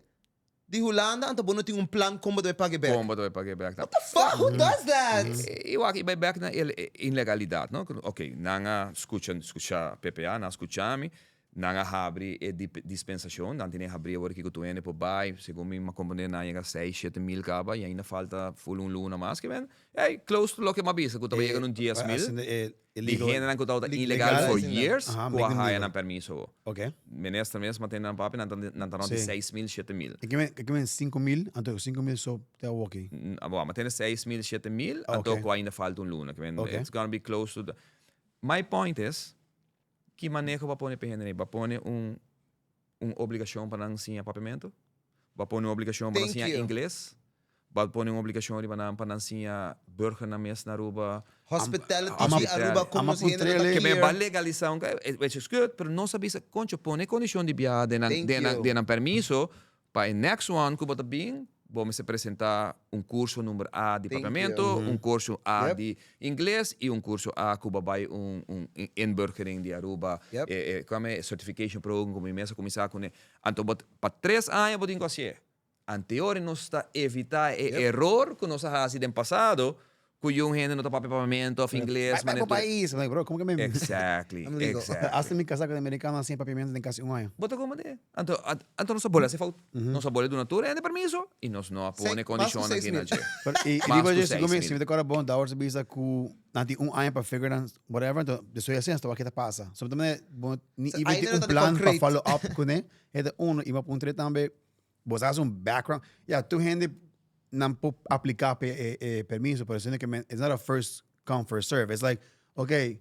di Hulanda anto bo no tin un plan kon bo ta bay pag'e bek? Kon bo ta bay pag'e bek. What the fuck? Who does that? I wak i bay bek na e ilegalidat, no? Ok, nan a skucha, skucha PPA, nan a skucha mi, nan a habri e dispensashon, nan tene habri awor kiko tur hende por bay, segun mi a komprende nan a yega seis, shete mil kaba i ainda falta ful un luna mas, ke men, ey, close to loke mi a bisa ku ta bay yega na un dies mil. Di hendenan ku tabata ilegal for years ku a haya nan permiso awo. Minister mes mantene nan papia, nan ta rond di 6 mil, 7 mil. E ke men 5 mil, anto 5 mil so te awo aki? Bo, mantene 6 mil, 7 mil, anto ku ainda falta un luna. Ke men, it's gonna be close to the. My point is, ki maneho bo a pone pa e hendenan? Bo a pone un un obligashon pa nan siña papiamentu? Bo a pone un obligashon pa nan siña ingles? Bo a pone un obligashon riba nan pa nan siña burger nan mes na Aruba? Hospitality di Aruba como nos hende nan ta Ke men ba legalisa un which is good, pero nos a bisa, concho, pone condicion di biaha den nan, den nan, den nan permiso pa e next one cu bo ta bin, bo mester presenta un curso number A di papiamento, un curso A di ingles y un curso A cu bo bay un, un inburgering di Aruba, e, e, e certification program cu mi mes a cuminsa cune. Anto bo, pa tres aña bo tin cu hacié. Anteori nos ta evita e eror cu nos a haci den pasado cu yun hende no ta papia papiamento of ingles. Bai bo pais. I'm like, bro, como que me. Exactly, exactly. Hasta mi casa cu americano a siña papiamento den casi un aña. Bo ta como de? Anto, anto nos a bole haci fout. Nos a bole duna tur hende permiso y nos no a pone condicionnan aki na dje. Y riba dje, segun mi, si mi ta acorda bon, Dowers a bisa cu nan tin un aña pa figure nan whatever, anto despues asina hasta wak ke ta pasa. So mi ta manda bo ni even tin un plan pa follow up cune. E ta uno y mi a puntra tambe. Bo sa haci un background. Ya, tur hende nan por aplica pa e, e permiso, pero siendo que men, it's not a first come first serve. It's like, okay,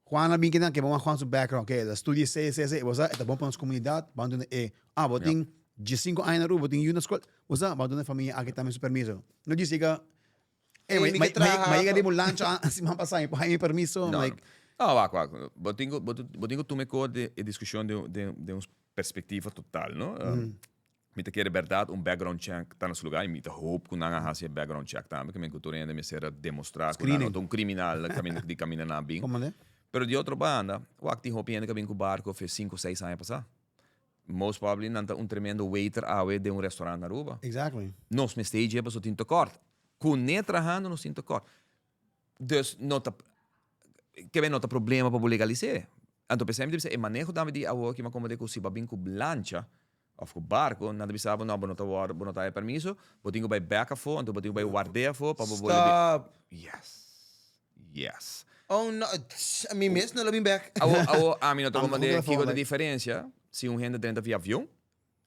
Juan a bin kinan, ke bon Juan su background, okay, el a studia esei, esei, esei, bo sa, e ta bon pa nos comunidad, ban duna e, ah, bo tin 15 aña na Aruba, bo tin yu na school, bo sa, ban duna e familia aki tambe su permiso. No djis yega, eh, Ey, mi ke traha. ma yega riba un lancha siman pasa, mi por haña mi permiso, No, like, no, wak, wak. Bo tin ku, bo tin ku tuma e kos den e diskushon den, den, den un perspectiva total, no? Mi ta kere berdad un background check ta na su lugar y mi ta hoop cu nan a haci e background check tambe, cu tur hende mester a demostra cu nan no ta un criminal di caminda nan a bin. Pero di otro banda, wak tin hopi hende cu a bin cu barco fe cinco, seis aña pasa. Most probably nan ta un tremendo waiter awe den un restaurant na Aruba. Nos mester dje pasobra tin tekort. Cu ne trahando nos tin tekort. Dus no ta, kebe no ta problema pa bo legalis'é. Anto p'esei mi ta bisa e maneho tambe di awo aki mi a komprende ku si bo a bin ku lancha òf ku barko nan ta bisa bo no bo no ta wòrdu bo no ta haya permiso bo tin ku bai bèk afó anto bo tin ku bai ward'é afó pa bo bolbe Stop! Yes! Yes! Oh no, mi mes no lo bin bèk. Awo awo ami no ta komprende kiko ta diferensia si un hende drenta via avion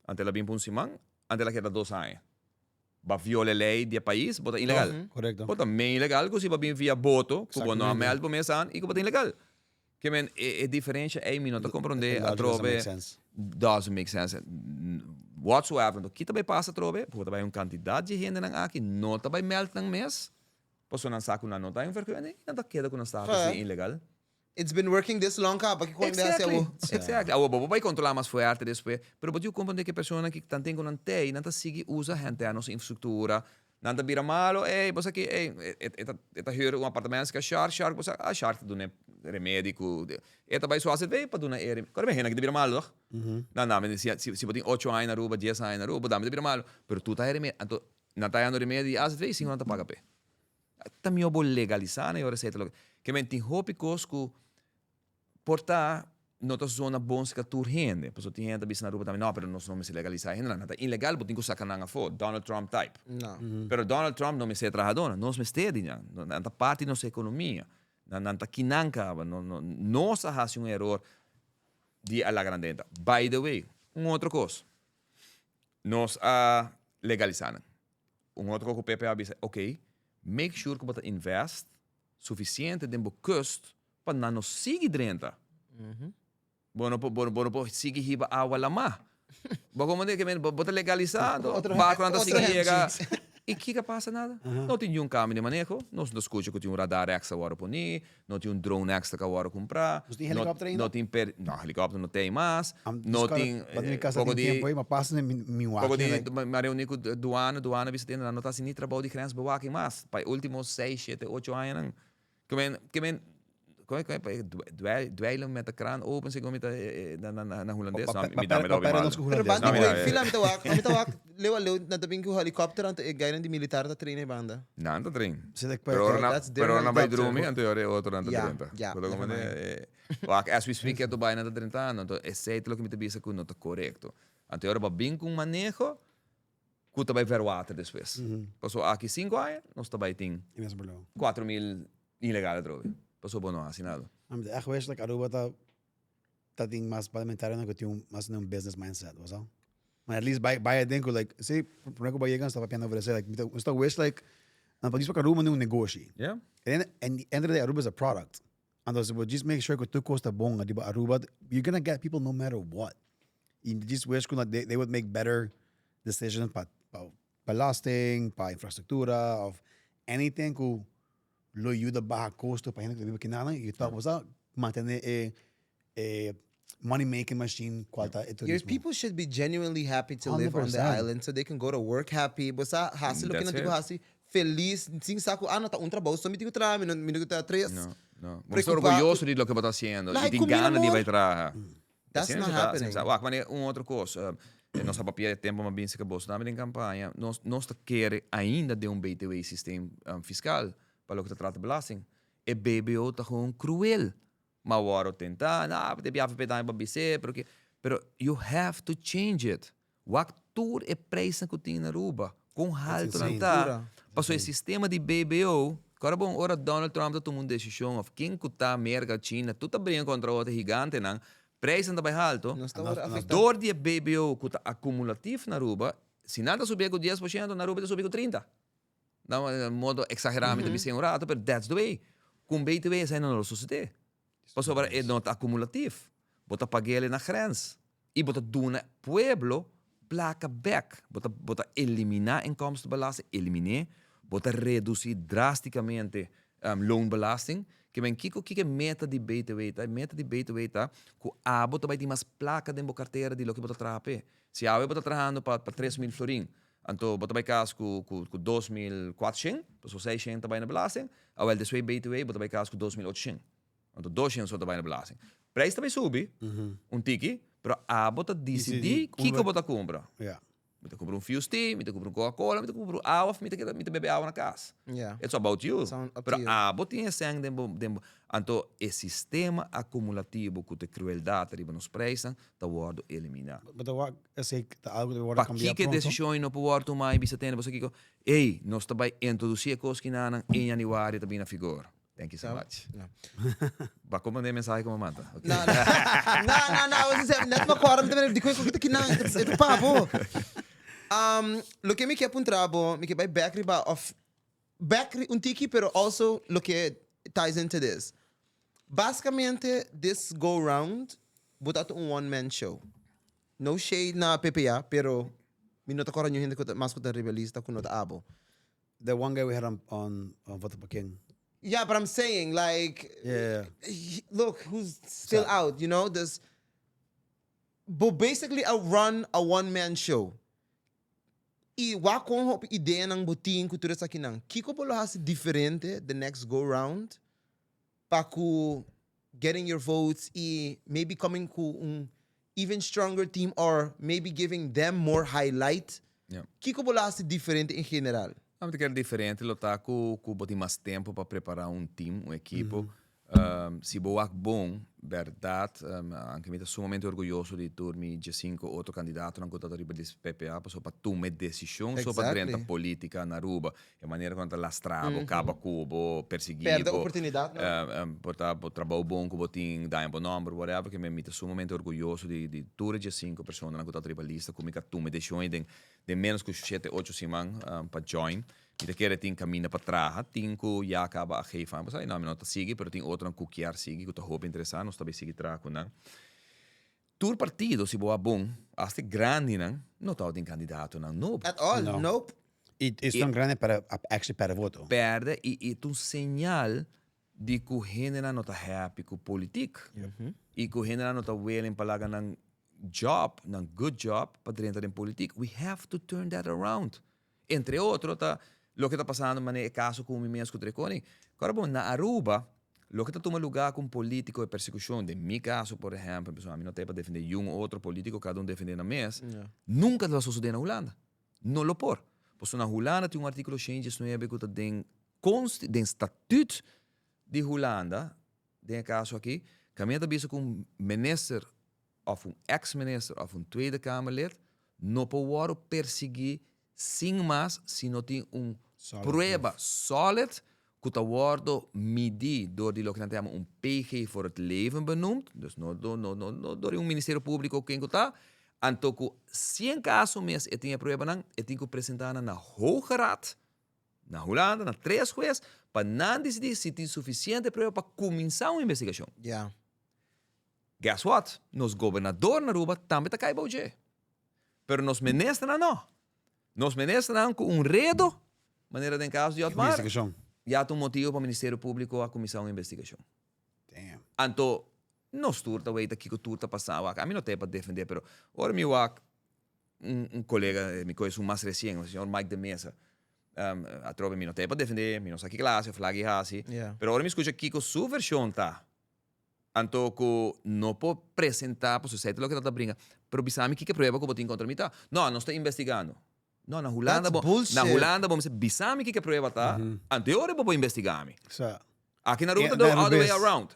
anto el a bin pa un siman anto el a keda dos aña. Bo a viola e ley di e pais, bo ta ilegal. Correcto. Bo ta men ilegal cu si bo a bin via boto, cu bo no a meld bo mes aan y cu bo ta ilegal. Ke men e diferencia ey mi no ta comprende atrobe. Doesn't make sense whatsoever. Enton kita bay pasa atrobe? Bo ta bay un cantidad di hendenan aki no ta bay meld nan mes, pasobra nan sa cu nan no ta envergunning y nan ta keda cu nan status di ilegal. It's been working this long caba, kiko hende hasi Exactly, awo? exactly. Awo bo por bai controla mas fuerte despues, pero bo tin cu comprende cu e persona ki tan ten cu nan tey, nan ta sigui usa henter nos infrastructura, nan ta bira malo, ey, bo sa ki, ey, e ta, e ta huur un apartamento cerca Shark, Shark bo sa, ah, Shark ta duna e remedi ku e ta bai su AZV pa duna e remedi. Kore mi hende aki ta bira malu toch? Nan dame si si bo tin ocho aña na Aruba, dies aña na Aruba, bo dame ta bira malu. Pero tur ta haya remedi. Anto nan ta hayando remedi di AZV sin ku nan ta paga p'e. Ta mihó bo legalisá nan e ora esei ta loke. Ke men tin hopi kos ku Por ta no ta zona bon seka tur hende, pasobra tin hende ta bisa na Aruba tambe, no, pero nos no mester legalisa e hendenan, nan ta ilegal, bo tin ku saka nan afó, Donald Trump type. Pero Donald Trump no mester e trahadónan, nos mester di nan, nan ta parti di nos ekonomia, nan nan ta kinan kaba, no no nos a hasi un eror di a laga nan dentro. By the way, un otro kos, nos a legalisa nan, un otro kos ku PP a bisa, ok, make sure ku bo ta invest sufisiente den bo kust Pa nan no sigui drenta. Bo no por, bo no por sigui hiba awa lamá. Bo como de que bo ta legalisá, anto barconan ta sigui yega. I kiko a pasa? Nada. No tin niun cambio di maneho. Nos no ta scucha cu tin un radar extra a worde poni, no tin un drone extra cu a worde cumprá. Nos tin helicopter ainda? No tin per, no, helicopter no tin mas. No tin, poco di, poco di, mi a reuni cu douane, douane a bisa tin, nan no ta haci ni trabou di grensbewaking mas pa e ultimo seis, shete, ocho añanan. Ke men, ke men, kon e, kon e, dweilen met de kraan open, segun mi ta na, na, na hulandes. No, mi dame lobi mal. Pero banda di goe fila mi ta wak, mi ta wak leu a leu nan ta bin ku helicopter anto e gainan di militar ta train e banda. Nan ta train. Pero ora nan, pero ora nan bai drumi anto e ora e otronan ta drenta. Ya, Bo ta comprende? Wak, as we speak e bai nan ta drentando, anto esei ta loke mi ta bisa ku no ta korekto. Anto e ora bo a bin ku un maneho ku ta bai verwater despues. Pasobra aki sinku aña nos ta bai tin 4000 ilegal atrobe. Pasobra bo no hasi nada. Mi ta echt wish like Aruba ta ta tin mas parlamentarionan ku tin un mas un business mindset, bo sa? Maar at least bai bai aden ku like si prome ku bai yega nos ta papiando over esei like mi ta mi ta wish like nan por djis pa Aruba un negoshi. And then at the end of the day Aruba is a product. Anto si bo djis make sure ku tur kos ta bon ariba Aruba, you're gonna get people no matter what. Y djis wish ku they, they would make better decisions pa, pa belasting, pa infrastructura of anything ku lo yuda baha kosto pa hende ku ta biba kinanan y tok bo sa mantene e e money making machine kual ta e Your turismo. people should be genuinely happy to live on the 100%. island so they can go to work happy. Bo sa hasi loke That's nan tin ku it. hasi felis sin sa ku ah no ta un trabou so mi tin ku traha mi no mi no ku traha tres. No, no. Bo ta Preocupa ku orguyoso di loke bo ta hasiendo y Like tin ku mi gana di amor. bai traha. That's Asina not se ta, asina happening. se ta. Wak, manera un otro kos, nos a papia e tempo m'a binse ku boso tambe den kampaña, nos nos ta kere ainda den un BTW systeem fiskal pa loke ta trata belasting. E BBO ta gewoon kruel. Ma wòrdu tentá, no, bo ta bia avp tambe pa bis'é, pero ke, pero you have to change it. Wak tur e prijsnan ku tin na Aruba, kon haltu nan ta, pasobra e sistema di BBO, kòrda bon, ora Donald Trump ta tuma un desishon òf ken ku ta, Merka, China, tur ta bringa kontra otro gigantenan, prijsnan ta bai haltu, dor di e BBO ku ta akumulatif na Aruba, si nan ta subié ku 10%, na Aruba ta subi ku 30. Na modo exagera mi ta bisa un rato, pero that's the way. Cu un BTW esai no lo sucede. Pasobra e no ta acumulativ. Bo ta pag'el na grens. Y bo ta duna pueblo placa bek. Bo ta, bo ta elimina inkomstenbelasting, elimine. Bo ta reduci drasticamente loonbelasting. Ke men kiko, kiko e meta di BTW ta? E meta di BTW ta cu abo ta bay tin mas placa den bo cartera di loke bo ta traha p'e. Si awe bo ta trahando pa pa 3000 florin, Anto bo ta bai kas ku ku 2400, pasobra 600 ta bai na belasting, awel despues BTW bo ta bai kas ku 2800. Anto 200 so ta bai na belasting. Prijs ta bai subi un tiki, pero abo ta disidí kiko bo ta kumpra. Mi ta kumpra un Fuse Tea, mi ta kumpra un Coca Cola, mi ta kumpra un awa of mi ta keda mi ta bebe awa na kas. It's about you. Pero abo tin e sèn den bo den bo. Anto e sistema akumulativo ku ta e krueldat riba nos prijsnan ta wòrdu eliminá. Bo ta wak esei ta algu ku ta wòrdu kambiá Pakiko e pronto? desishon ei no por wòrdu tumá i bisa tende boso kiko, Ey, nos ta bai introdusí e kos kinanan en yanüari ta bini na vigor. Thank you so much. Bo a komprendé e mensahe ku mi a manda? No, no. No, no, no. Net mi akòrda mi ta mira dikon e ta kinan e ta pa bo. Loke mi ke puntra bo, mi ke bai bèk riba òf bèk un tiki pero also loke ties into this. Basikamente this go round bo ta un one man show. No shade na PPA pero mi no ta kòrda niun hende ku ta mas ku ta riba e lista ku no ta abo. The one guy we had on on on Vota Pa Ken. Yeah but I'm saying like Yeah yeah. Look who's still out you know dus bo basically a run a one man show. I wak kon hopi ideanan bo tin ku tur esakinan. Kiko bo lo hasi diferente the next go round pa ku. getting your votes y maybe coming cu un even stronger team or maybe giving them more highlight? Kico bo lo haci diferente en general? Mi ta kere diferente lo ta cu cu bo tin mas tempo pa prepara un team, un ekipo. Si bo wak bon, berdad, anke mi ta sumamente orguyoso di tur mi diesinco otro candidatonan cu ta riba di PPA pasobra pa tuma e decision so pa drenta politica na Aruba. E manera cu nan ta lastra bo, caba cu bo, persegui bo. Perde oportunidadnan. Por ta bo trabou bon cu bo tin, daña bo nomber, whatever, ke mi ta sumamente orguyoso di tur e diesinco personanan cu ta riba lista cu mi ka tuma e decision ei den Den menos ku shete ocho siman pa join. Mi ta kere tin kaminda pa traha. Tin ku ya kaba a geef aan. Bo sa, no, mi no ta sigui, pero tin otronan ku kier sigui, ku ta hopi interesá. Nos ta bay sigui traha ku nan. Tur partido, si bo a bon, hasta e grandinan, no tabatin kandidatonan nobo. At all, No. nope. I esnan grandi para actually perde voto. Perde i i ta un señal di ku hendenan no ta happy ku politik i ku hendenan no ta willing pa laga nan job, nan good job, pa drenta den politik. We have to turn that around. Entre otro ta loke ta pasando manera e kaso ku mi mes ku Trekoning. Kòrda bon, na Aruba loke ta tuma lugá ku un politiko e persekushon, den mi kaso por ehèmpel, pasobra ami no ta e pa defendé yun otro politiko, kada un defendé nan mes, nunka ta sosodé na Hulanda. No lo por. Pasobra na Hulanda tin un artíkulo 119 ku ta den Consti den statuut di Hulanda, den e caso aki, caminda ta bisa cu un minister of un ex minister of un Tweede Kamerlid no por wordo persigui sin mas si no tin un prueba solid cu ta wordo midi door di loke nan ta yama un PG voor het leven benoemd, dus no no no no door di un ministerio publico ken cu ta, anto cu si en caso mes e tin e pruebanan e tin cu presenta nan na Hoge Raad Na Hulanda, na tres hues, pa nan disidí si tin sufisiente prueba pa kuminsá un investigashon. Ya. Guess what? Nos gobernador na Aruba tambe ta kai bou dje. Pero nos ministernan no. Nos ministernan ku un redo, manera den kaso di Otmar, Investigashon. ya ta un motibu pa Ministerio Públiko a kuminsá un investigashon. Damn. Anto, nos tur ta weita kiko tur ta pasá. Wak, ami no ta e pa defendé, pero ora mi wak un colega, mi coge esun mas recien, el señor Mike de Meza, atrobe mi no ta e pa defende, mi no sa ki clase of lagi haci, pero ora mi scucha kico su version ta, anto cu no por presenta pasobra esey ta loke ta ta bringa, pero bisa mi kiko prueba cu bo tin contra mi ta? No, nos ta investigando. No, na Hulanda That's bo, na bullshit. Hulanda bo mester bisa mi kiko prueba ta, anto e ora bo por investiga mi. Sa. Aki na Aruba ta Yeah, do na all the way rubes. around.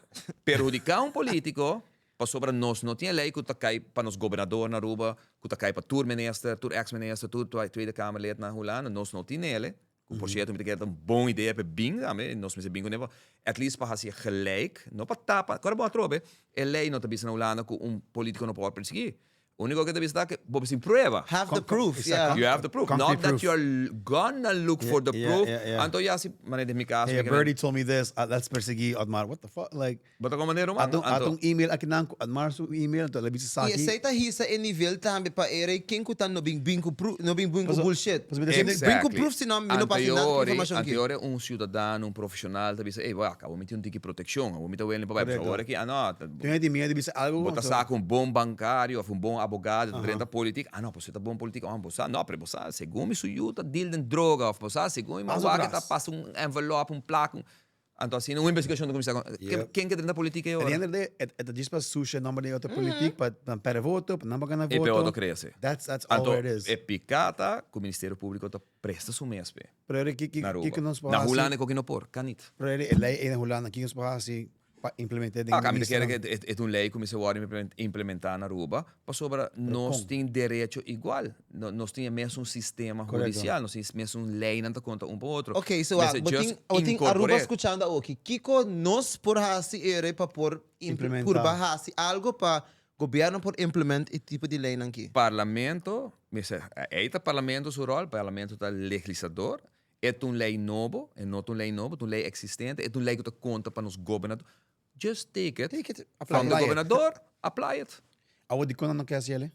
Perhudica un politico pasobra nos no tin e ley cu ta cay pa nos gobernador na Aruba, cu ta cay pa tur minister, tur ex minister, tur Tweede Kamerlid na Hulanda. Nos no tin ele. Cu por cierto mi ta kere ta un bon idea pa e bin tambe. Nos mester bin cune pa at least pa haci gelijk, no pa tapa. Ora bo atrobe e ley no ta bisa na Hulanda cu un politico no por word persegui. Unico ke ta bisa ta ke bo sin prueba. Have the proof, yeah. You have the proof. Concrete Not that proof. you're gonna look for the proof. yeah. Anto ya si, manera den mi caso, Hey, mi a kere- birdie told me this, let's persegui Otmar. What the fuck? Like, Bo ta como manera humano. ato, ato Anto, un email aki nan, Otmar su email, anto le bisa I saki. esei ta hisa e nivel tambe pa era i ken ku ta no bin bin ku proof, no bin bin ku Paso- bullshit. paso mi ta sinti- Bin ku proof, sino mi no pasa nada ku informashon aki. Anteori un ciudadano, un profesional ta bisa, ey, wak, abo mi tin un tiki proteccion, abo mi ta willing pa bai. Correcto. Pasobra awor aki, ah no, Tin hende miedu di bisa algu. Bo ta sa ku un bon bankario òf un bon abogado ta drenta politik, ah no, pasobra e ta bon politik, oh bo sa, no, pero bo sa, segun mi su yu ta deal den droga òf bo sa, segun mi Paso wak e ta tras. pasa un envelop, un plak, un, anto asina un investigashon ta kuminsá kon, ken ke drenta politik ei At the ora? end of the day, e ta djis pa susha e nomber di otro politik pa nan perde voto, pa nan por gana E voto. pe otro krese. That's all Anto it is. e piká ta ku Ministerio Públiko ta presta su mes p'e. Pero eri ki, ki, Na Aruba. kiko nos por Na hasi? Hulanda e koki no por, kan nit. Pero eri e lei ei na Hulanda, kiko nos por hasi pa implement'é den Ah, mi ta kere ministernan? ke e ta un lei ku mester wòrdu implementá na Aruba pasobra nos kon? tin derecho igual. Nos tin e mesun sistema Korekto. hudisial, nos tin e mesun leinan ta konta un pa otro. Ok, so wak, Mester bo tin, just bo tin Aruba inkorpor'é. skuchando awoki. Kiko nos por hasi ere pa por Implementá. purba hasi algo pa gobierno por implement e tipo di leinan ki? Parlamento, mester, ei ta parlamento su ròl, parlamento ta legislador, E ta un ley nobo, e no ta un ley nobo, ta un ley existente, e ta un ley cu ta conta pa nos gobernador. Just take it, Take it, apply from the it. gobernador, apply it. Awor dikon nan no ke hasi el'e?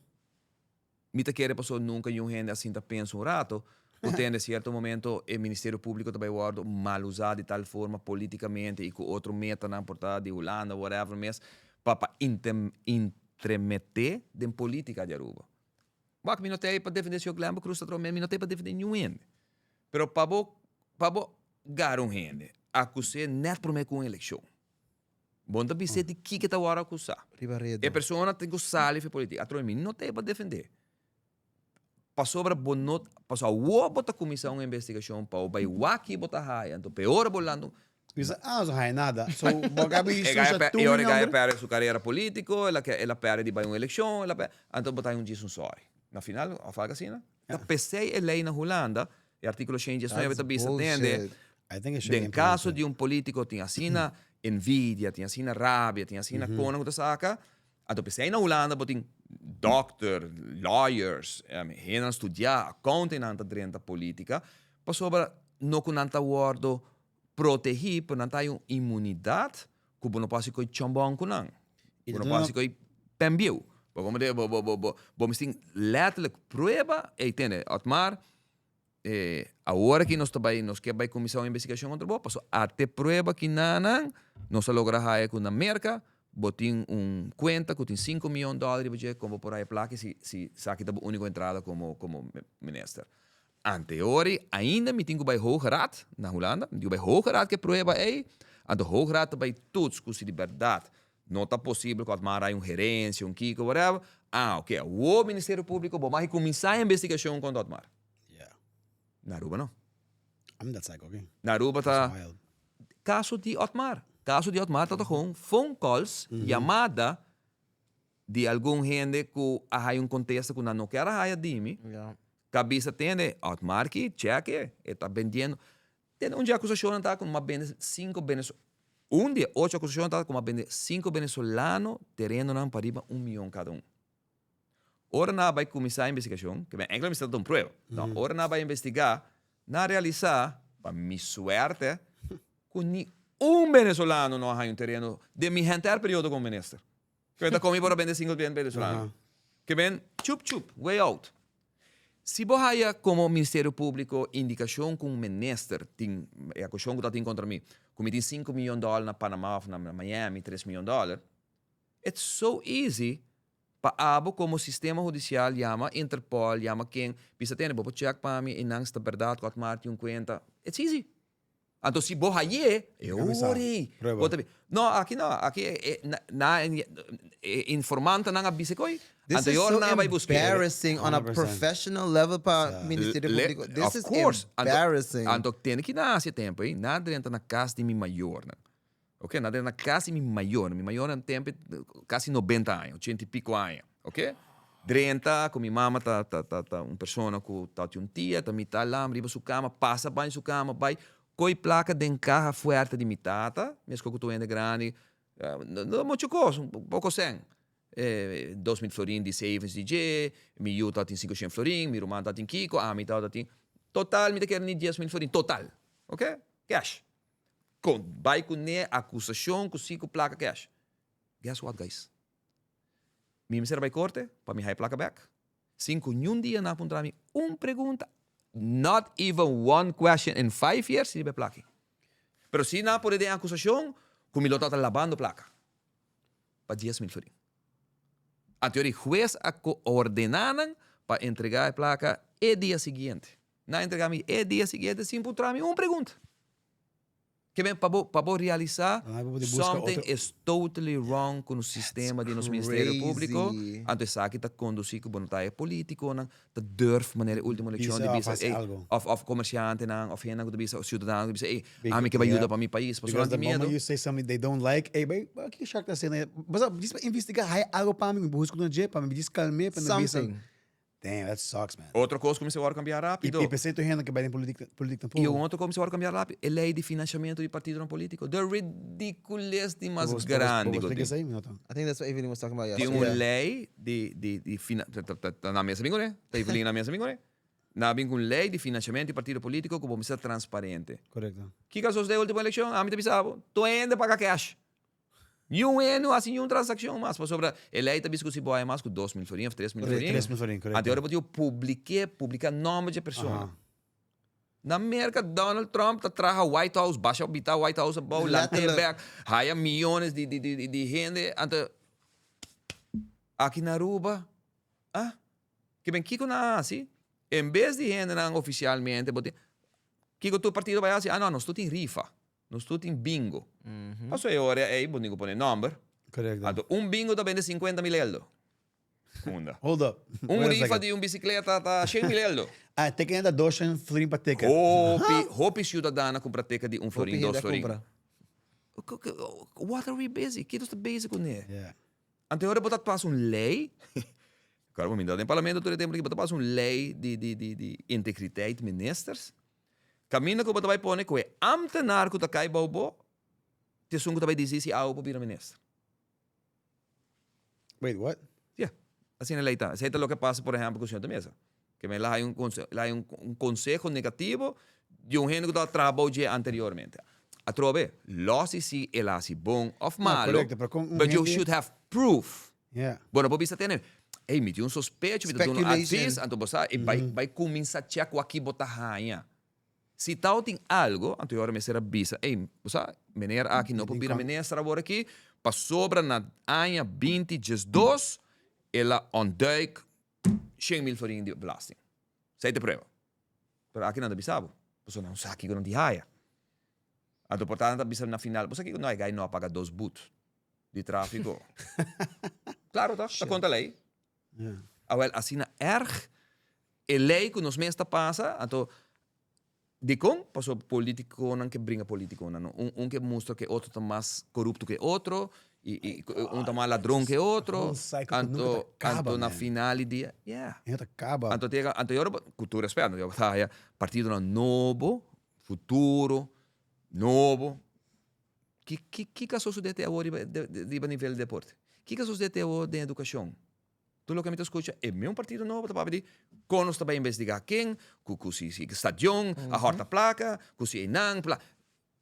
Mi ta kere pasobra nunca niun hende a sinta pensa un rato cu tende cierto momento e Ministerio Publico ta bay wordo mal usa di tal forma politicamente y cu otro metanan por ta di Hulanda whatever mes pa pa intremete den politica di Aruba. Wak, mi no ta ei pa defende señor Glenbo Cruz ta tromé, mi no ta ei pa defende niun hende. Pero pa bo, pa bo gara un hende, akus'é nèt promé ku un elekshon. Bo no ta bis'é di kiko e ta wòrdu akusá. Riba redo. E persona tin ku sali for e politik. Atrobe mi no ta e pa defendé. Pasobra bo no, pasobra awor bo ta kuminsá un investigashon pa bo bai wak ki bo ta haya. Anto peor bo lanta un. Bisa, ah, no haya nada. So, bo a gabi E gaya susha pe, tur e ora e gaya mi nomber. pèrdè su karera polítiko, el a ke, el a pèrdè di bai un elekshon, el a pèrdè, anto bo ta haya un djis un sòri. Na final, òf algu asina. Ta p'esei e lei na Hulanda, e artíkulo 119 That's ta bisa tende, bullshit. I think it should be den kaso implemented. di un polítiko tin asina envidia, tin asina rabia, tin asina kona ku ta saka, anto p'esei na Hulanda bo tin dòkter, lawyers, hendenan studiá, accountingnan ta drenta polítika, pasobra no ku nan ta wòrdu protegí, pero nan ta hay un inmunidat ku bo no por hasi koi chòmbòn ku nan. I Bo no ta por duna hasi koi pèn bieu. Bo komo de bo bo bo bo bo mester tin lèterlik prueba, ey tende Otmar awor aki nos ta bai nos ke bai kuminsá un investigashon kontra bo pasobra ate prueba ki nan nos a logra haya ku na Merka bo tin un kuenta ku tin sinku miyon dòler riba dje kon bo por haya plaka si si esaki ta bo úniko entrada komo komo minister. Anteori ainda mi tin ku bai Hoge Raad na Hulanda, mi tin ku bai Hoge Raad ku e prueba ei, anto Hoge Raad ta bai toets ku si di bèrdat no ta posibel ku Otmar hay un herensia, un kiko, whatever, ah oke, awor Ministerio Públiko bo mag kuminsá e investigashon kontra Otmar. Yeah. Na Aruba no. I'm that psycho, okay? Na Aruba ta That's wild. kaso di Otmar. Kaso di Otmar ta gewoon phone calls, yamada di algun hende ku a haya un kontesta ku nan no kier a haya di mi. Yeah. Ka bisa tende, Otmar ki, check e, e ta bendiendo. Tende un di e akusashonnan ta ku mi a bende sinku Venezo-, un di e ocho akusashonnan ta ku mi a bende sinku venezolano terenonan pa riba un mion kada un. Ora nan a bai kuminsá e investigashon, ke men enkele mester ta un prueba, no, ora nan a bai investigá, nan a realisá, pa mi suerte, ku ni un venezolano no a haña un tereno den mi henter periodo komo minister. Ke men ta komi por a bende sinku venezolano. Ke men chup chup, way out. Si bo haya komo Ministerio Públiko indikashon ku un minister tin, e akushon ku ta tin kontra mi, ku mi tin sinku miyon dòler na Panama òf na Miami, tres miyon dòler, it's so easy pa abo komo sistema hudisial yama Interpol, yama ken, bisa tene bo por check pa mi einan si ta bèrdat ku Otmar tin un kuenta. It's easy. Anto si bo hay'é, e ora ei bo ta bi. No, aki no, aki e na e informantenan a bisa koe, This anto is e ora so nan a bai busk'é. embarrassing on a 100%. professional level pa Ministerio Público. This Of is course. Anto, embarrassing. anto tene ki nan hasi e tempo ei, nan a drenta na kas di mi mayornan. Ok, nan a drenta na kas di mi mayornan. Mi mayornan tempo kasi nobenta aña, ochenta i piko aña. Ok, drenta ku mi mama ta ta ta ta un persona ku ta tin un tia, ta mitá lam riba su kama, pasa bai su kama, bai koi plaka den kaha fuerte di mi tata, meskos ku tur hende grandi, no muchu kos, un poko sèn, 2000 florin di savings di dje, mi yu ta tin 500 florin, mi ruman ta tin kiko, ami ta tin, total mi ta kere ni 10,000 florin, total, ok, cash. Kon bai kuné akusashon ku si ku plaka cash. Guess what guys? Mi mester a bai korte pa mi haya plaka bek. Sin ku niun dia nan a puntra mi un pregunta, not even one question in 5 years riba e plaki. Pero si nan a pone den akusashon ku mi lo tabata labando plaka pa 10,000 florin. Anto e hues a ordena nan pa entrega e plaka e dia siguiente. Nan a entrega mi e dia siguiente sin puntra mi un pregunta. Ke men pa bo pa bo realisa Ah, bo por busca something otro- is totally wrong ku nos sistema di nos Ministerio Públiko. crazy. Anto esaki ta kondusí ku bo no ta e polítikonan ta durf manera e último elekshon di Bisa of bisa hasi ey algo. of of komersiantenan of hendenan ku ta bisa siudadanonan ku ta bisa ey Big- ami ke bai yuda yeah. pa mi pais pasobra Because nan the tin miedo. moment you say something they don't like, hey, babe, kiko Shark ta haciendo? Basta, djis pa investiga, haya algo pa mi, mi busca na dje, pa mi djis kalm'é, pa mi bisa. Something. Damn, that sucks, man. Otro kos ku mester wòrdu kambiá I, rápido. i p'esei tur hende ke bai den politik, politik I tampoco. un otro kos mester wòrdu kambiá rápido, e lei di finansiamentu di partidonan polítiko. The ridicules di mas Bo- bo- grandi bo ku explica tin. esei? Mi no ta. I think that's what Evelyn was talking about Tin yesterday. un lei di di di fina ta ta ta ta na mesa bin kuné? Ta Evelyn na mesa bin kuné? Nan a bin ku un lei di finansiamentu di partido polítiko ku bo mester ta transparente. Korekto. Kiko a sosodé e último elekshon? Ami ta bisa bo, tur hende paga cash. Niun hende no hasi niun transakshon mas pasobra e lei ta bisa ku si bo haya mas ku 2000 florin of 3000 florin, 3000 florin, korekto. anto e ora bo tin ku publik'é, publiká nòmber dje persona. Na Merka Donald Trump ta traha White House, basha bita White House abou, lant'é Letterlijk. bèk, haya miyones di di di di hende, anto aki na Aruba, ah, ke ben kiko nan a hasi? En bes di hendenan ofisialmente bo tin, kiko tur partido bai hasi? Ah no, nos tur tin rifa. Nos tur tin bingo. Paso e ora ei bo tin ku pone nòmber. Korekto. Anto un bingo ta bende sinkuenta mil eldo. Unda? Hold up. Un Wait a rifa second. di un bisikleta ta shen mil eldo. Ah, ticket ta doshen florin pa ticket. Hopi, hopi siudadano a kumpra ticket di un Hopi florin, hende dos a florin. kumpra. What are we busy? Ki nos ta busy kuné? Yeah. Anto e ora bo ta pasa un ley, claro bo minta den parlamento tur e tempo aki, bo ta pasa un ley di di di di integriteit ministers, caminda cu bo ta bay pone cu e ambtenaar cu ta cay bou bo, ta esun cu ta bay dicidi si awo por bira minister. Wait, what? Yeah, asina e ley ta. Esey ta loke a pasa por ehempel cu señor de Meza. Ke men la hay un la hay un conseho negativo di un hende cu tabata traha bou dje anteriormente. Atrobe, los di si el a haci bon of No, malo, correcto, pero con un but you hende should have proof. Yeah. Bo no por bisa tene, ey, mi tin un sospecho, mi ta duna un Speculation. advies, anto bo sa, e bai bai cuminsa check waki bo ta haña. Si tao tin algo, anto e ora mester a bisa, ey, bo sa, meneer aki no por bira minister awor aki, pasobra na aña binti diesdos el a ontduik shen mil florin di belasting. Esei ta e prueba. Pero aki nan ta bisa bo, pasobra nan sa kiko nan tin haya. Anto por ta nan ta bisa na final, bo sa kiko? No, e gai no a paga dos but di trafiko. Klaro ta, ta konta lei. Awel, asina erg e lei ku nos mes ta pasa, anto Dikon? Pasobra politikonan ke bringa politikonan no. Un un ke mustra ke otro ta mas korupto ke otro i i un ta mas ladron ke otro. Whole cycle ku nunka Anto ta kaba, anto na man. final di dia, yeah. E no ta kaba. Anto te anto yora bo ku tur respet anto yora bo ta haya partidonan nobo, futuro, nobo. Ki ki kiko a sosode te awor riba riba nivel di deporte? Kiko a sosode te awor den edukashon? Tur loke mi ta skucha e meun partido nobo ta papia di kon nos ta bai investigá ken, ku ku si si stadion a hòrta plaka, ku si einan pla.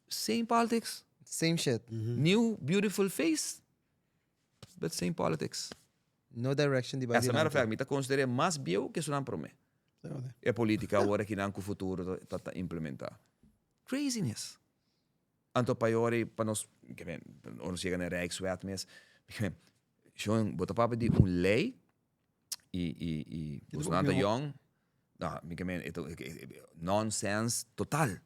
Same politics. Same shit. New beautiful face, but same politics. No direction di bai As a matter of dilanti. fact, mi ta konsider'é mas bieu ke esunnan promé. E politica awor akinan ku futuro ta ta implementá. Craziness. Anto pa e ora ei pa nos, ke men, ora nos yega na e Rijkswet mes, ke men, Shon, bo ta papia di un lei i i i bosonan ta yong, no, mi ke men e ta nonsense total.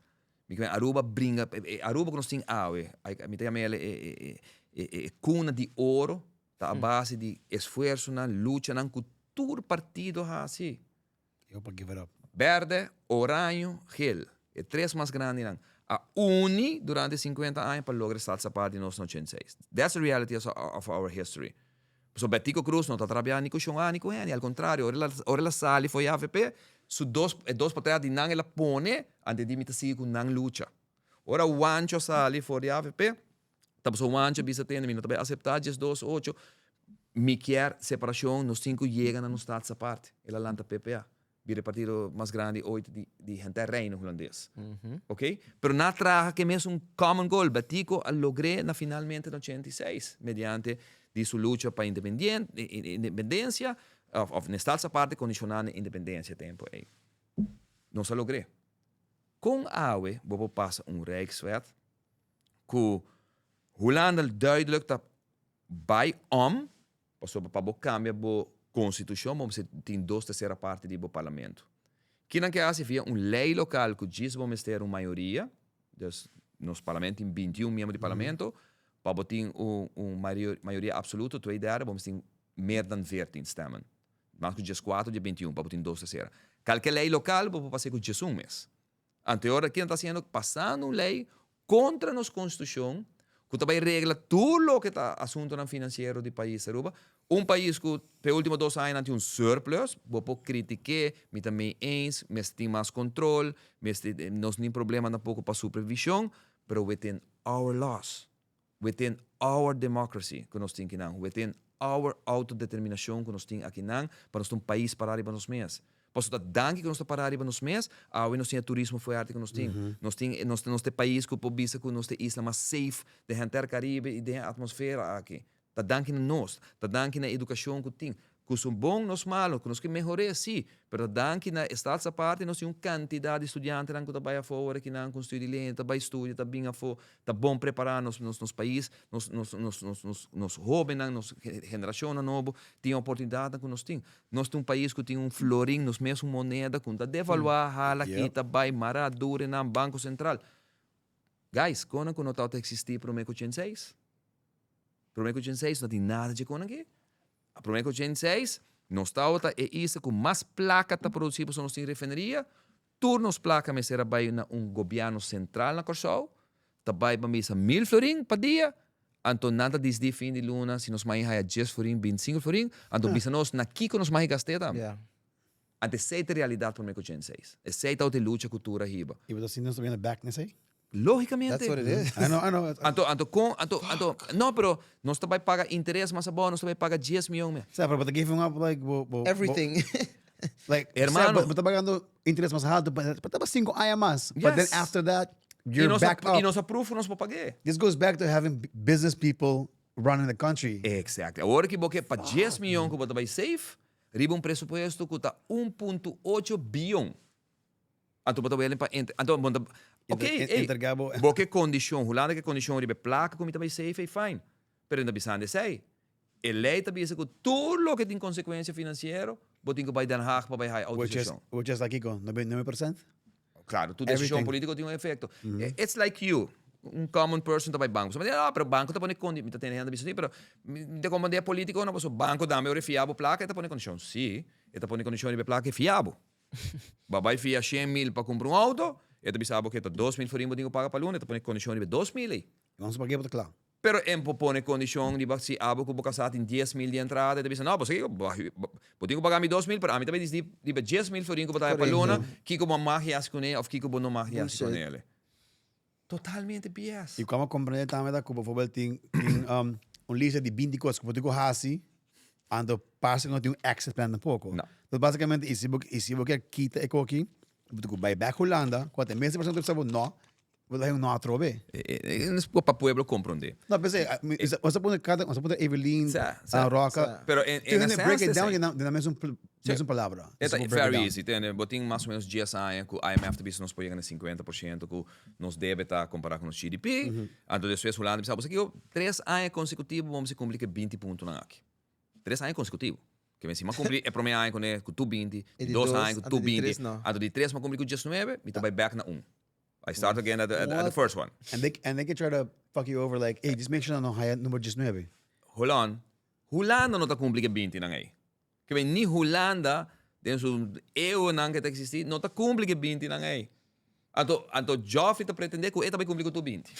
Mi ke men Aruba bringa, e Aruba ku nos tin awe, mi ta yama el e e e e kuna di oro ta a base di esfuersonan, luchanan ku tur partido hasi. Yo pa give it up. Berde, oraño, gel. E tres mas grandinan a uni durante 50 aña pa logra Staat Apart di nos na 86. That's the reality of our history. Pasobra Betico Croes no ta trabia ni cu Shon A ni cu Henny. Al contrario, ora ora el a sali for e avp, su dos, e dos partida di nan el a pone, ante di mi ta sigui cu nan lucha. Ora Juancho a sali for di avp, Ta pasobra Juancho a bisa tende, mi no ta bai acepta diesdos ocho, mi kier separacion, nos tin cu yega na nos status apart. El a lanta PPA, bira e partido mas grandi ooit di di henter Reino Hulandes. Ok? Pero nan a traha ke mes un common goal, Betico a logr'é na finalmente na 86, mediante di su lucha pa independencia, of of na status aparte condiciona na independencia e tempo ey. Nos a logr'é. Con awe bo por pasa un Rijkswet ku Hulanda duidelijk ta bai om, pasobra pa bo kambia bo konstitushon bo mester tin dos tersera parti di bo parlamento. Kinan ke hasi via un lei lokal ku djis bo mester un mayoria, dus nos parlamento tin 21 miembro di parlamento, pa bo tin un un mayoria absoluto, twee derde, bo mester tin meer dan 14 stemmen. Mas ku 14 di e 21 pa bo tin dos tersera. Kalke lei lokal bo por pas'é ku 11 mes. Anto e ora kinan ta hasiendo? Pasando un lei kontra nos konstitushon ku ta bai regla tur loke ta asuntonan finansiero di pais Aruba. Un pais ku pa e ultimo dos añanan tin un surplus, bo por kritik'é, mi ta mei eens, mester tin mas kontrol, mester nos no tin problema tampoko pa supervishon, pero within our laws. Within our democracy ku nos tin kinan, within our autodeterminacion ku nos tin akinan pa nos ta un pais pará riba nos mes. Pasobra ta danki ku nos ta pará riba nos mes, awe nos tin e turismo fuerte ku nos tin. Nos tin nos nos ta e pais ku por bisa ku nos ta e isla mas safe den henter Caribe i den e atmosfera aki. Ta danki na nos, ta danki na e edukashon ku tin. Ku su bon nos malo, ku nos ke mehor'é, sí, pero ta danki na e Staats Aparte nos tin un kantidat di studiantenan ku ta bai afó ora ki nan ku un studi lenta, ta bai studia, ta bin afó, ta bon prepará nos nos nos pais, nos nos nos nos nos nos hóbennan, nos generashonnan nobo tin e oportunidatnan ku nos tin. Nos ta un pais ku tin un florin, nos mesun moneda ku no ta devaluá, hala, kita, bai, mará, dure nan, Banko Sentral. Guys, konan ku no tabata eksistí promé ku 86? Promé ku 86 no tin nada dje konan aki. Promé ku 86 nos tabata e isla ku mas plaka ta produsí pasobra nos tin refineria. Tur nos plaka mester a bai na un gobièrnu sentral na Kòrsou, ta bai pa misa mil florin pa dia, anto nan ta disidí fin di luna si nos mai haya dies florin, bintisinko florin, anto bisa nos na kiko nos mai gast'é tambe. Anto esei ta e realidat promé ku 86. Esei tabata e lucha ku tur a hiba. I bo ta sinti nos ta bini bèk n'esei? Lógikamente. That's what it is. I know, I know. Anto, anto kon, anto, anto, no, pero nos ta bai paga interes mas abou, nos ta bai paga dies mion me. Sa, pero bo ta giving up like bo, bo, bo, Everything. like, Hermano. Sa, bo, bo ta pagando interes mas halto, but, but ta pa cinco aña mas. But then Yes. after that, I you're nos a, back i up. nos a proof ku nos por pag'é. This goes back to having business people running the country. Exactly. Awor ki bo ke pa dies mion ku bo ta bai save, riba un presupuesto ku ta 1.8 bion. Anto bo ta welen pa enter, anto bo ta, ok, ey, Entrega bo. bo ke kondishon, Hulanda ke kondishon riba e plaka ku mi ta bai safe, ey, fine. Pero nan ta bisando esei. E lei ta bisa ku tur loke tin konsekuensia finansiero, bo tin ku bai Den Haag pa bai haya Which is, outorisashon. which is like kiko? 99%? Claro, tur desishon Everything. politiko tin un efekto. It's like you, un common person ta bai banko. So mi ta, ah, pero banko ta pone kondi, mi ta tene hende bisa si, pero mi ta komprende e politikonan pasobra banko dame ora e fia bo plaka, e ta pone kondishon. Si, e ta pone kondishon riba e plaka e fia bo. Bo a bai fia shen mil pa kumpra un outo, e ta bisa bo ke ta 2000 florin bo tin ku paga pa luna, e ta pone kondishon riba e 2000 ei. Nos pa ke bo ta kla. Pero e por pone kondishon riba si abo ku bo kasá tin 10,000 di entrada, e ta bisa no, bo sa kiko, bo tin ku paga mi 2000, pero ami ta bai disidi riba 10,000 florin ku bo ta haya pa luna, kiko bo mag hasi kuné òf kiko bo no mag hasi kuné. Totalmente BS. I ku a komprendé tambe ta ku bijvoorbeeld tin tin un lista di binti kos ku bo tin ku hasi, anto parse ku no tin un exit plan tampoko. No. Entonces basikamente i si bo i si bo kier kita e koki, bo tin ku bai bek Hulanda, ku ata e mes persona ta bisa bo no, bo ta haña un no atrobe. Es pa pueblo komprondé. No, p'esei, nos ta pone kada, nos ta pone Evelyn, Sa, sa. Roca. Pero en Tin hende break esencia it down esei. den nan mesun mesun palabra. E ta Bo break it very down. easy, tende, bo tin mas o menos dies aña ku IMF ta bisa nos por yega na 50% ku nos debe ta kompará ku nos GDP. Anto despues Hulanda bisa bo sa kiko, tres aña konsekutivo bo mester kumpli ku e binti puntonan aki. Tres aña konsekutivo. Ke men si mi a kumpli e promé aña kuné ku tur binti, E di di dos dos, aña ku anto tur di binti, tres no. anto di tres mi a kumpli ku diesnuebe, mi ta bai bèk na un. I start again at the, at the first one. And they, and they can try to fuck you over like, hey, just make sure no haya number diesnuebe. Hold on. Hulanda no ta kumpli ku e bintinan ei. Ke men ni Hulanda den su eeuwennan ke ta eksistí no ta kumpli ku e bintinan ei. Anto, anto Geoffrey ta pretendé ku e ta bai kumpli ku tur binti.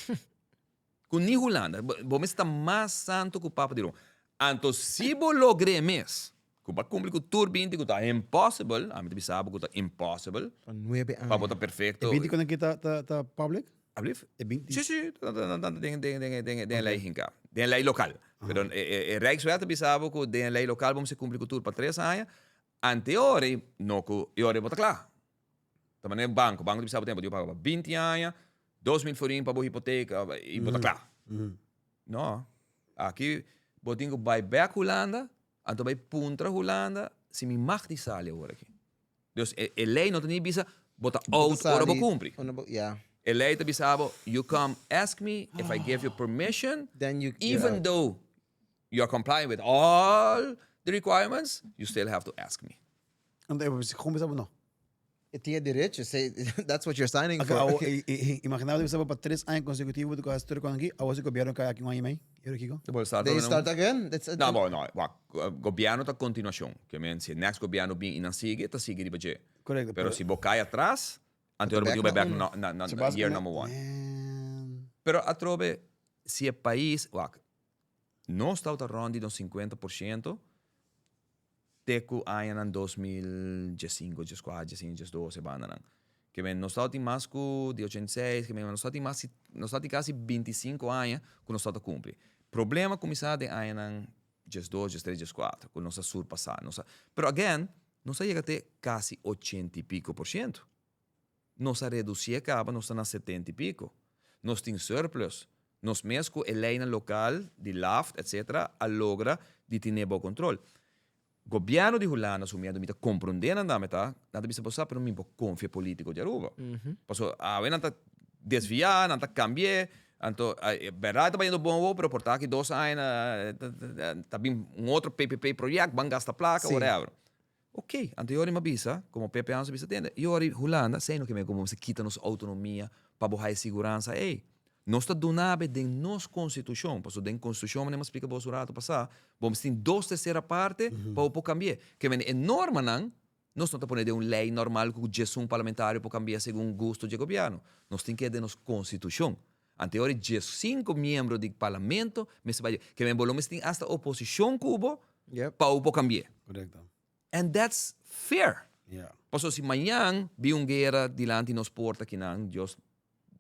Ku ni Hulanda. Bo, bo mes ta mas santu ku Papa di Roma. Anto si bo logr'é mes ku bo a kumpli ku tur binti ku ta impossible, ami ta bisa bo ku ta impossible, Pa nuebe pa bo aña. ta perfekto. E binti ku nan ki ta, ta, ta public? Alblief? E binti. Sí, sí, ta, ta, ta, den, den, den, den, den e lei hinká. Den e lei lokal. Pero e, e, e Rijkswet ta bisa bo ku den e lei lokal bo mester kumpli ku tur pa tres aña. Anteori no ku e ora bo ta kla. Ta manera banko. Banko ta bisa bo tempo di bo paga pa binti aña, 2000 florin pa bo hipoteka i bo ta kla. No. Aki bo tin ku bai bek Hulanda, anto bai puntra Hulanda si mi mag di sali awor aki. Dus e e lei no ta ni bisa bo ta out ora bo cumpli. E lei ta bisa bo you come ask me if I give you permission Then you you're even out. though you are complying with all the requirements you still have to ask me. Anto e gewoon bisa bo no. E tin e derecho, say that's what you're signing Oké, for. awo, i, i, i, imagina bo bisa bo pa tres aña consecutivo bo ta haci tur e cosnan aki, awo si gobierno cay aki un aña y mei, y ora kico? Bo start Then you over start again. That's No, bo, no, wak, gobierno ta continuacion. Ke men si e next gobierno bin i nan sigui, ta sigui riba dje. Correcto, Pero si bo cay atras, anto ora bo tin ku bai bek na, na, na So year basicamente, number one. man. Pero atrobe, si e pais, wak, nos tabata rond di nos 50% te ku añanan 2015, 14, 15, 12 e bandanan. Ke men nos tabata tin mas ku di 86, ke men nos tabata tin mas, nos tabata tin kasi 25 aña ku nos tabata kumpli. Problema a kuminsá den añanan 12, 13, 14, ku nos a surpasá, nos a, pero again, nos a yega te kasi 80 i piko por siento. Nos a reducié caba, nos ta na 70 y pico. Nos tin surplus. Nos mes cu e leynan local di LAFT etc. A logra di tine bao control. Gobierno di Hulanda su miedo mi ta comprende nan dame ta, nan ta bisa bo sa pero mi bo confia politico di Aruba. Paso awe nan ta desvia, nan ta cambié, anto berdad ta bayendo bon awo pero por ta aki dos aña ta bin un otro PPP project ban gasta placa whatever. Ok, anto yori m'a bisa, como Pepe Hans a bisa tende, yori Hulanda, sei no ke men como mester kita nos autonomia pa bo haya siguransa ey. Nos ta duna be den nos konstitushon, pasobra den konstitushon manera mi a splika boso un rato pasá, bo mester tin dos tersera parte pa bo por kambi'é. Ke mende e normanan nos no ta pone den un lei normal ku djesun parlamentario por kambia segun gusto dje gobièrnu. Nos tin ke den nos konstitushon. Ante ora e djesinku miembro di parlamento mester bai. Ke mende bo lo mester tin asta oposishon ku bo pa bo por kambi'é. Korekto. And that's fair. Yeah. Pasobra si mañan bin un guera dilanti nos porta kinan, Dios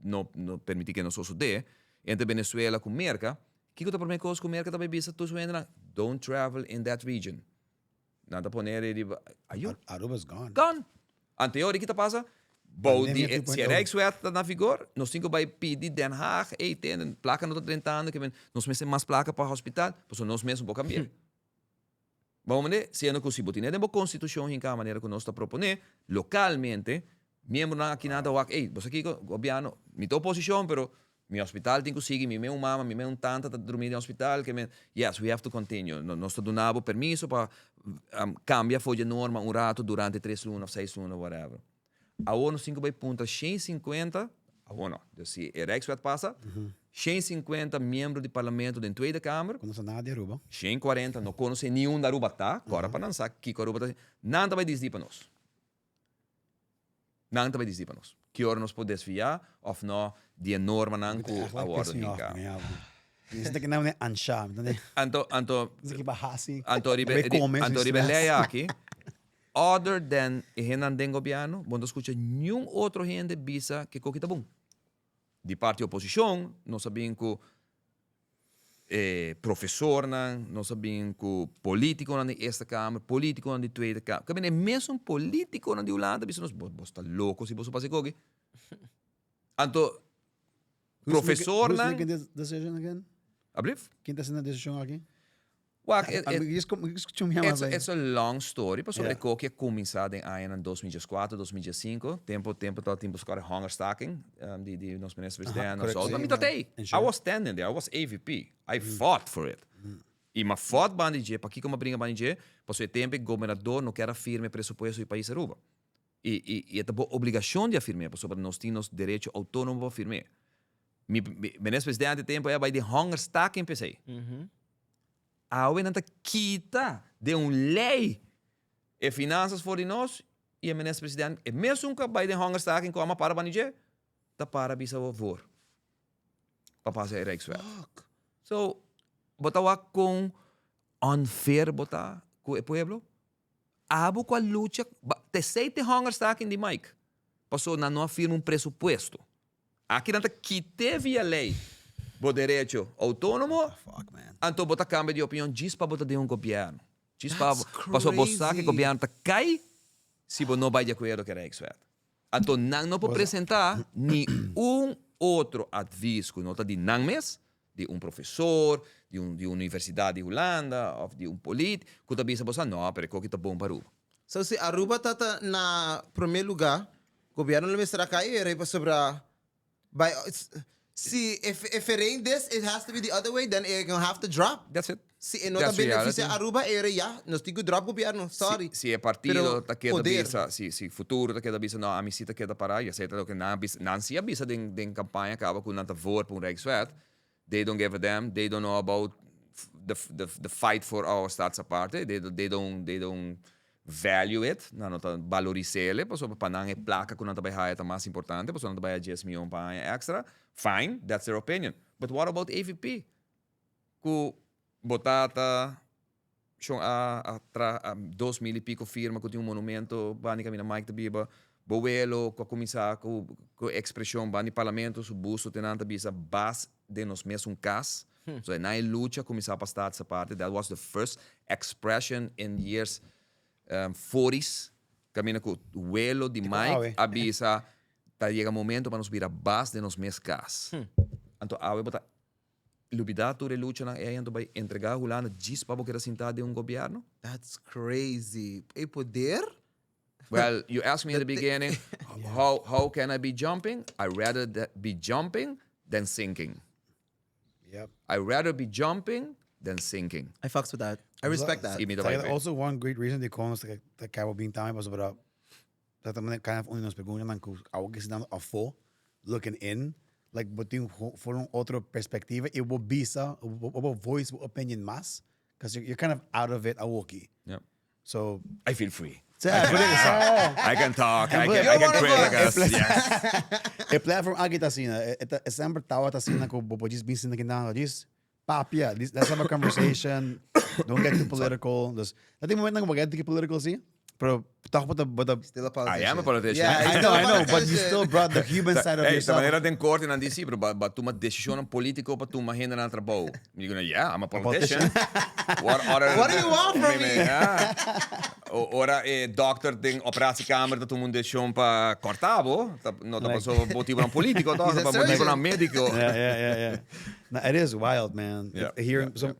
no no permiti ke no sosode, entre Venezuela ku Merka, kiko ta prome kos ku Merka ta bai bisa tur su hendenan? Don't travel in that region. Nan ta pone riba, ayo. Aruba is gone. Gone. Anteori ki ta pasa? Bou di Pandemia e, si e 2.0. Rijkswet ta na vigor, nos tin ku bai pidi Den Haag, ey tende, plaka no ta drentando, ke men, nos mester mas plaka pa hospital, pasobra nos mes no por kambia. Bo mende, siendo cu si bo tine den bo constitucion hinca manera cu nos ta propone, localmente, miembronan aki nan ta wak, ey, bo sa kico, gobiano, mi ta oposicion, pero mi hospital tin cu sigui, mi me un mama, mi me un tanta ta drumi den hospital, ke men, yes, we have to continue. Nos ta duna bo permiso pa cambia for dje norma un rato durante tres luna of seis luna, whatever. Awor nos tin ku bai puntra 150, awor no, dus si e Rijkswet pasa, 150 miembro di parlamento den Tweede Kamer. Konosa nada di Aruba. 140 no konosé ni unda Aruba ta, kòrda pa nan sa kiko Aruba ta, nan ta bai disdi pa nos. Nan ta bai disdi pa nos. Ki ora nos por desviá òf no di e normanan ku a wòrdu hinká. Anto, anto, anto riba, anto riba e lei aki, Other than e hendenan den gobièrnu, bo no ta skucha niun otro hende bisa ke koki ta bon. Di parti oposishon nos a bin ku e profesornan, nos a bin ku politikonan di Eerste Kamer, politikonan di Tweede Kamer. Kaminda e mesun politikonan di Hulanda bisa nos, bo ta loko si boso pasa e koki. Anto profesornan. Who's making this decision again? Ablief? Ken ta haciendo e decision aki? Wak, it's a long story pasobra e koki a kuminsá den añanan 2014, 2015, tempu tempu tabatin bo skòrè hongerstaking di di nos minister president nos otro. Mi tabata ei. I was standing there, I was AVP. I fought for it. I m'a fought banda di dje, pakiko m'a bringa banda di dje? Pasobra e tempu e gobernador no kier a firma e presupuesto di pais Aruba. I i i e ta bo obligashon di a firm'é pasobra nos tin nos derecho outónomo pa firm'é. Mi minister presidente tempu ei a bai den hongerstaking p'esei. Awe nan ta kita den un ley e finanzas for di nos y e minister president e mesun cu a bay den hongerstaking cu ama para bani dje ta para bisa bo voor pa pasa e rijkswet. So bo ta wak con unfair bo ta cu e pueblo? Abo cu a lucha tesey te hongerstaking di Mike paso nan no a firma un presupuesto. Aki nan ta kit'é via lei bo derecho outónomo, anto bo ta kambia di opinion djis pa bo ta den un gobièrnu. Djis pa bo, pasobra bo sa ku e gobièrnu ta kai si bo no bai di akuerdo ku e Rijkswet. Anto nan no por presentá ni un otro advis ku no ta di nan mes, di un profesor, di un di un universidat di Hulanda òf di un polit ku ta bisa bo sa, no, pero e koki ta bon pa Aruba. So si Aruba ta ta na promé lugá, Gobierno lo mester a cay e rey pasobra by si if if it ain't this it has to be the other way then e gonna have to drop. That's it. Si e no ta That's beneficia reality. Aruba e rey ya nos tin cu drop gobierno sorry. Si, si e partido Pero ta keda poder. bisa, si, si futuro ta keda bisa, no, ami si ta keda para, ya sea ta loke nan a bisa, nan si a bisa den, den campaña caba cu nan ta voor pa un Rijkswet, they don't give a damn, they don't know about the, the, the fight for our Staatsaparte, they, they don't, they don't value it, nan no ta baloris'ele, pasobra pa nan e plaka ku nan ta bai haya ta mas importante, pasobra nan ta bai haya dies mion pa aña extra, fine, that's their opinion. But what about avp? Ku bo tata shon a a traha a 2000 y pico firma ku tin un monumento banda di kaminda Mike ta biba, bo welo ku a kuminsá ku ku e ekspreshon banda di parlamento su busto te nan ta bisa bas den nos mesun kas. So e nan e lucha kuminsá pa Staats Aparte. That was the first expression in years forties kaminda ku welo di Mike a bisa ta yega momento pa nos bira bas den nos mes kas. Anto awe bo ta lubida tur e luchanan ei anto bai entrega Hulanda djis pa bo keda sinta den un gobierno? That's crazy. E poder? Well, you asked me in the beginning, how can I be jumping? I rather be jumping than sinking. Yep. I rather be jumping than sinking. I fucks with that. I respect that. I mi ta bai pe. Also one great reason di kon nos ta caba bin tambe pasobra ta tambe kind of un di nos preguntanan ku awor ke si dando afo, looking in. Like bo tin for un otro perspectiva y bo bisa, bo bo voice bo opinion mas, cause you're kind of out of it awoki. Yeah. So I feel free. Sí, por eso. I can talk, I can, I can criticize. Yes. E platform aki ta asina, e ta e semper tabata asina ku bo por djis bin sinta kinan, djis papia, let's have a conversation, don't get too political. Dus, na tin momentonan ku bo get tiki political si, pero toch bo ta, bo ta Still a politician. I am a politician. Yeah, I he's know, still a I know, but you politician. still brought the human side of Hey, ta yourself. manera den korte nan di si, pero ba, ba tuma decisionnan politico pa tuma hende na trabou. Mi digo, yeah, I'm a politician. What other... What do you want from me? Yeah. O, ora e dokter den operatiekamer ta tuma un decision pa corta bo, ta, no ta Like- paso motibonan politico, toch? He's a Ta pa motibonan surgeon. medico. Yeah, yeah, yeah, yeah. No, it is wild, man. Yeah, Hearing, yeah, so,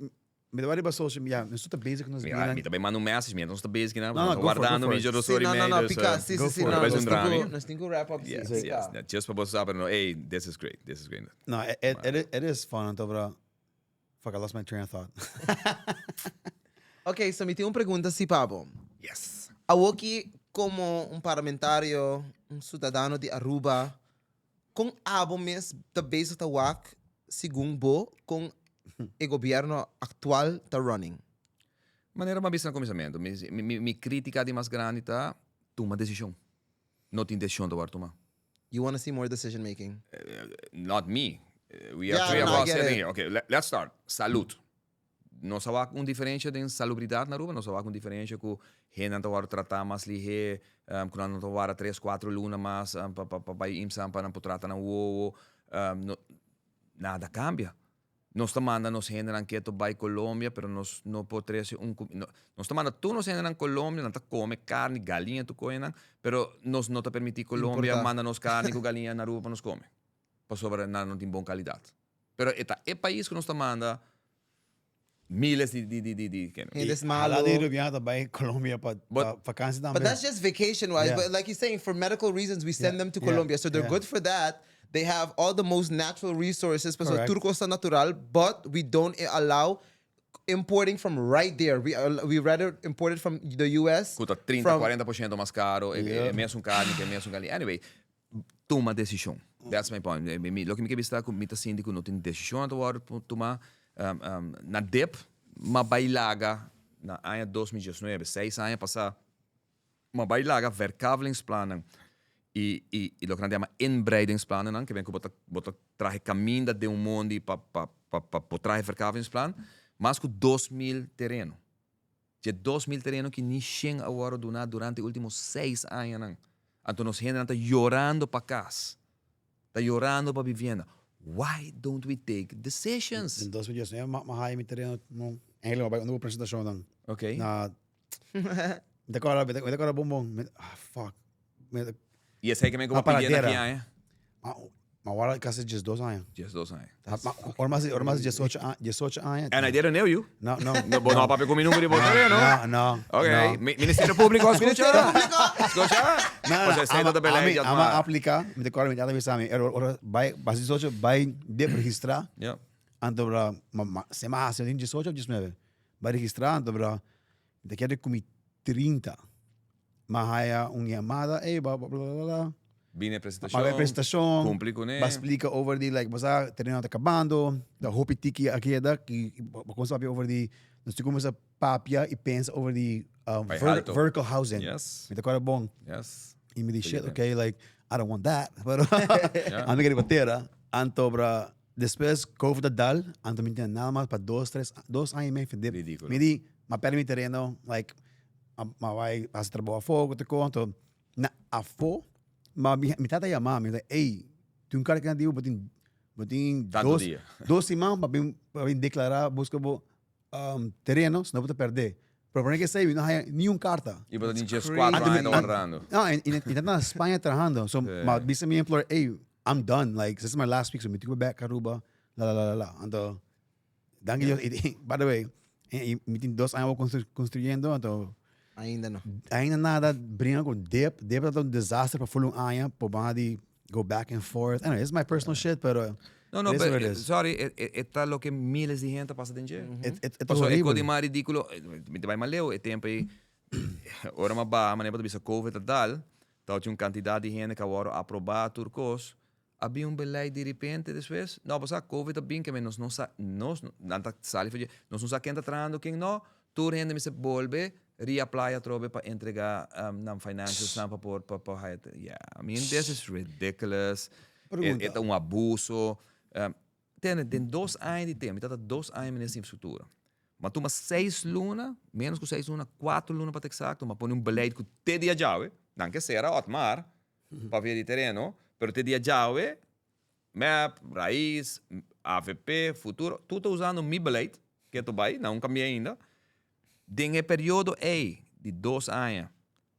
Mi ta riba social media, mi ta bezig ku nos Mi, bida. mi tambe manda un message, mi no ta bezig na, No, no, go for it, go guardando for mi it. yo Sí, sorry no, no, man. no, dus, pica, eh, sí, go sí, sí, for it. no, Bai nos un tin drama. ku, nos tin ku wrap up, sí, Yes, sí, yes. pica. Just pa bo sa, pero no, hey, this is great, this is great. No, it, it, it, it is fun, anto bro. Fuck, I lost my train of thought. Ok, so mi tin un pregunta si pa bo. Yes. Awoki komo un parlamentario, un ciudadano di Aruba, Kon abo mes ta bezig ta wak segun bo kon e gobierno actual ta running? Manera mi a bisa na kuminsamentu, mi mi kritika di mas grandi ta tuma desishon. No tin desishon ta wòrdu tuma. You wanna see more decision making? Not me. We are Yeah, three of no, I us get sitting it. here. Okay, let's start. Salud. Nos a wak un diferensha den salubridat na Aruba, nos a wak un diferensha ku hendenan ta wòrdu tratá mas lihé, ku nan no ta wara tres, kuatro luna mas pa pa bai imsan pa nan por trata nan wowo. No, nada kambia. Nos ta manda nos hendenan keto bai Colombia, pero nos no por trese un ku, nos ta manda tur nos hendenan Colombia, nan ta kome karni, galiña tur koe nan, pero nos no ta permití Colombia Importá. manda nos karni ku galiña na Aruba pa nos kome, pasobra nan no tin bon kalidat. Pero e ta e pais ku nos ta manda miles di di di di di kende. Hendes Hala malo. di Rubiano ta bai Colombia pa But- pa vakantie tambe. But that's just vacation wise. Yeah. But like you're saying, for medical reasons, we send Yeah. them to Yeah. Colombia. So they're Yeah. good for that. They have all the most natural resources. Paso Correct. tur cos ta natural, but we don't allow importing from right there. We, we rather import it from the US. Ku ta 30, from- 40% mas karo, e e mesun karni ku e mesun galiña. Anyway, Tuma desishon. That's my point. Mi, mi, loke mi ke bisa ta ku mi ta sinti ku no tin desishon ta wòrdu tumá. Na dip, m'a bai laga na aña 2019, seis aña pasá, m'a bai laga verkavelingsplannen i, i, i loke nan ta yama inbreidingsplanennan, ke ben ku bo ta, bo ta traha e kaminda den un mondi pa, pa, pa, pa por traha e verkavelingsplan, mas ku 2000 tereno. Dje 2000 tereno ki ni shen a wòrdu duná durante e último seis añanan. Anto nos hendenan ta yorando pa kas, ta yorando pa vivienda. Why don't we take decisions? Den 2019 mi a haya mi tereno, no, eigenlijk mi a bai un presentashonnan. Ok. Na, mi ta kòrda, mi ta kòrda bon bon, mi, ah fuck. Mi ta. I esei ke men ku A bo pidiendo paradera. ki aña? Ma, ma wara kasi 12 aña. 12 aña. Ma, ora mas, ora mas 18 aña, 18 aña. And I didn't know you. No, no. No, bo no a papia ku mi nunca di bo tereno. No, no. Ok, no. Mi- Ministerio Público a skucha? Ministerio Público! Skucha? No, no, Pues esei no ta ama, beleid, ami, dat ama maar. aplica, mi te acuerdo, mi tata bisa mi, ora, ora, bai, bas 18, bai dep registra, Ja. anto bra, ma, ma, se ma hasi, 18 of 19, bai registra, anto bra, mi te kere ku mi 30. Ma haya un yamada, ey, bla, bla, bla, bla, bla. Bini e presentacion. Ma bay presentacion. Cumpli cune. Ba splica over di, like, basa tereno ta cabando, ta hopi tiki aki y dak, y ba cuminsa papia over di, nos tin cuminsa papia y pensa over di Bay alto. vertical housing. Yes. Mi ta acorda bon. Yes. Y mi di, shit, Oye, okay, like, I don't want that. Pero, ami kere riba tera. Anto, bra, despues COVID a dal, anto mi tin nada mas pa dos, tres, dos aña y medio. Ridiculo. Mi di, m'a perde mi tereno, like, Ma bai hasi trabou afó ku ta kon, anto na afó, ma mi mi tata yama mi, ey, tin un kara ki nan di bo tin bo tin Tantu dos dia. dos siman pa bin pa bin deklará buska bo tereno, si no bo ta pèrdè. Pero promé ke esei mi no haña niun karta. I bo ta tin That's djes crazy. kuatro Anto mi aña ta wardando. No, i i ta na Spaña trahando, so Sí. ma bisa mi employer, ey, I'm done, like this is my last week, so mi tin ku bai bèk Aruba, la la la la la. Anto Danki Dios. Y, by the way, y, mi tin dos años constru construyendo, anto Ainda no. Ainda nada bringa con dip. Dip ta un desastre pa full un aña, por banda di go back and forth. Anyway, it's my personal shit, pero No, no, it is pero, what it is. sorry, e, e, e ta loke miles di hende ta pasa den dje. It, it, it Paso, e horrible. kos di mas ridículo, mi ta bai mas leu, e tempo ei, ora mi a baha, manera bo ta bisa COVID a dal, tabatin un cantidad di hende ku a wòrdu aprobá tur kos. A bin un beleid di ripente despues, no bo sa covid a bin keme nos no sa, nos nan ta sali for dje, nos no sa ken ta trahando ken no, tur hende mester bolbe reapply atrobe pa entrega nan financials nan pa por pa por haya, yeah, I mean this is ridiculous, e ta un abuso, tende den dos aña di tempo, mi ta ta dos aña minister di infrastructura, m'a tuma seis luna, menos ku seis luna, kuater luna pa ta exacto, m'a pone un beleid ku te dia djawe, nan ke sera Otmar, Pavia di tereno, pero te dia djawe, mep, Raiz, avp, Futuro, tur ta usando mi beleid, ke to bai, nan un kambia ainda. Den e periodo ei di dos aña,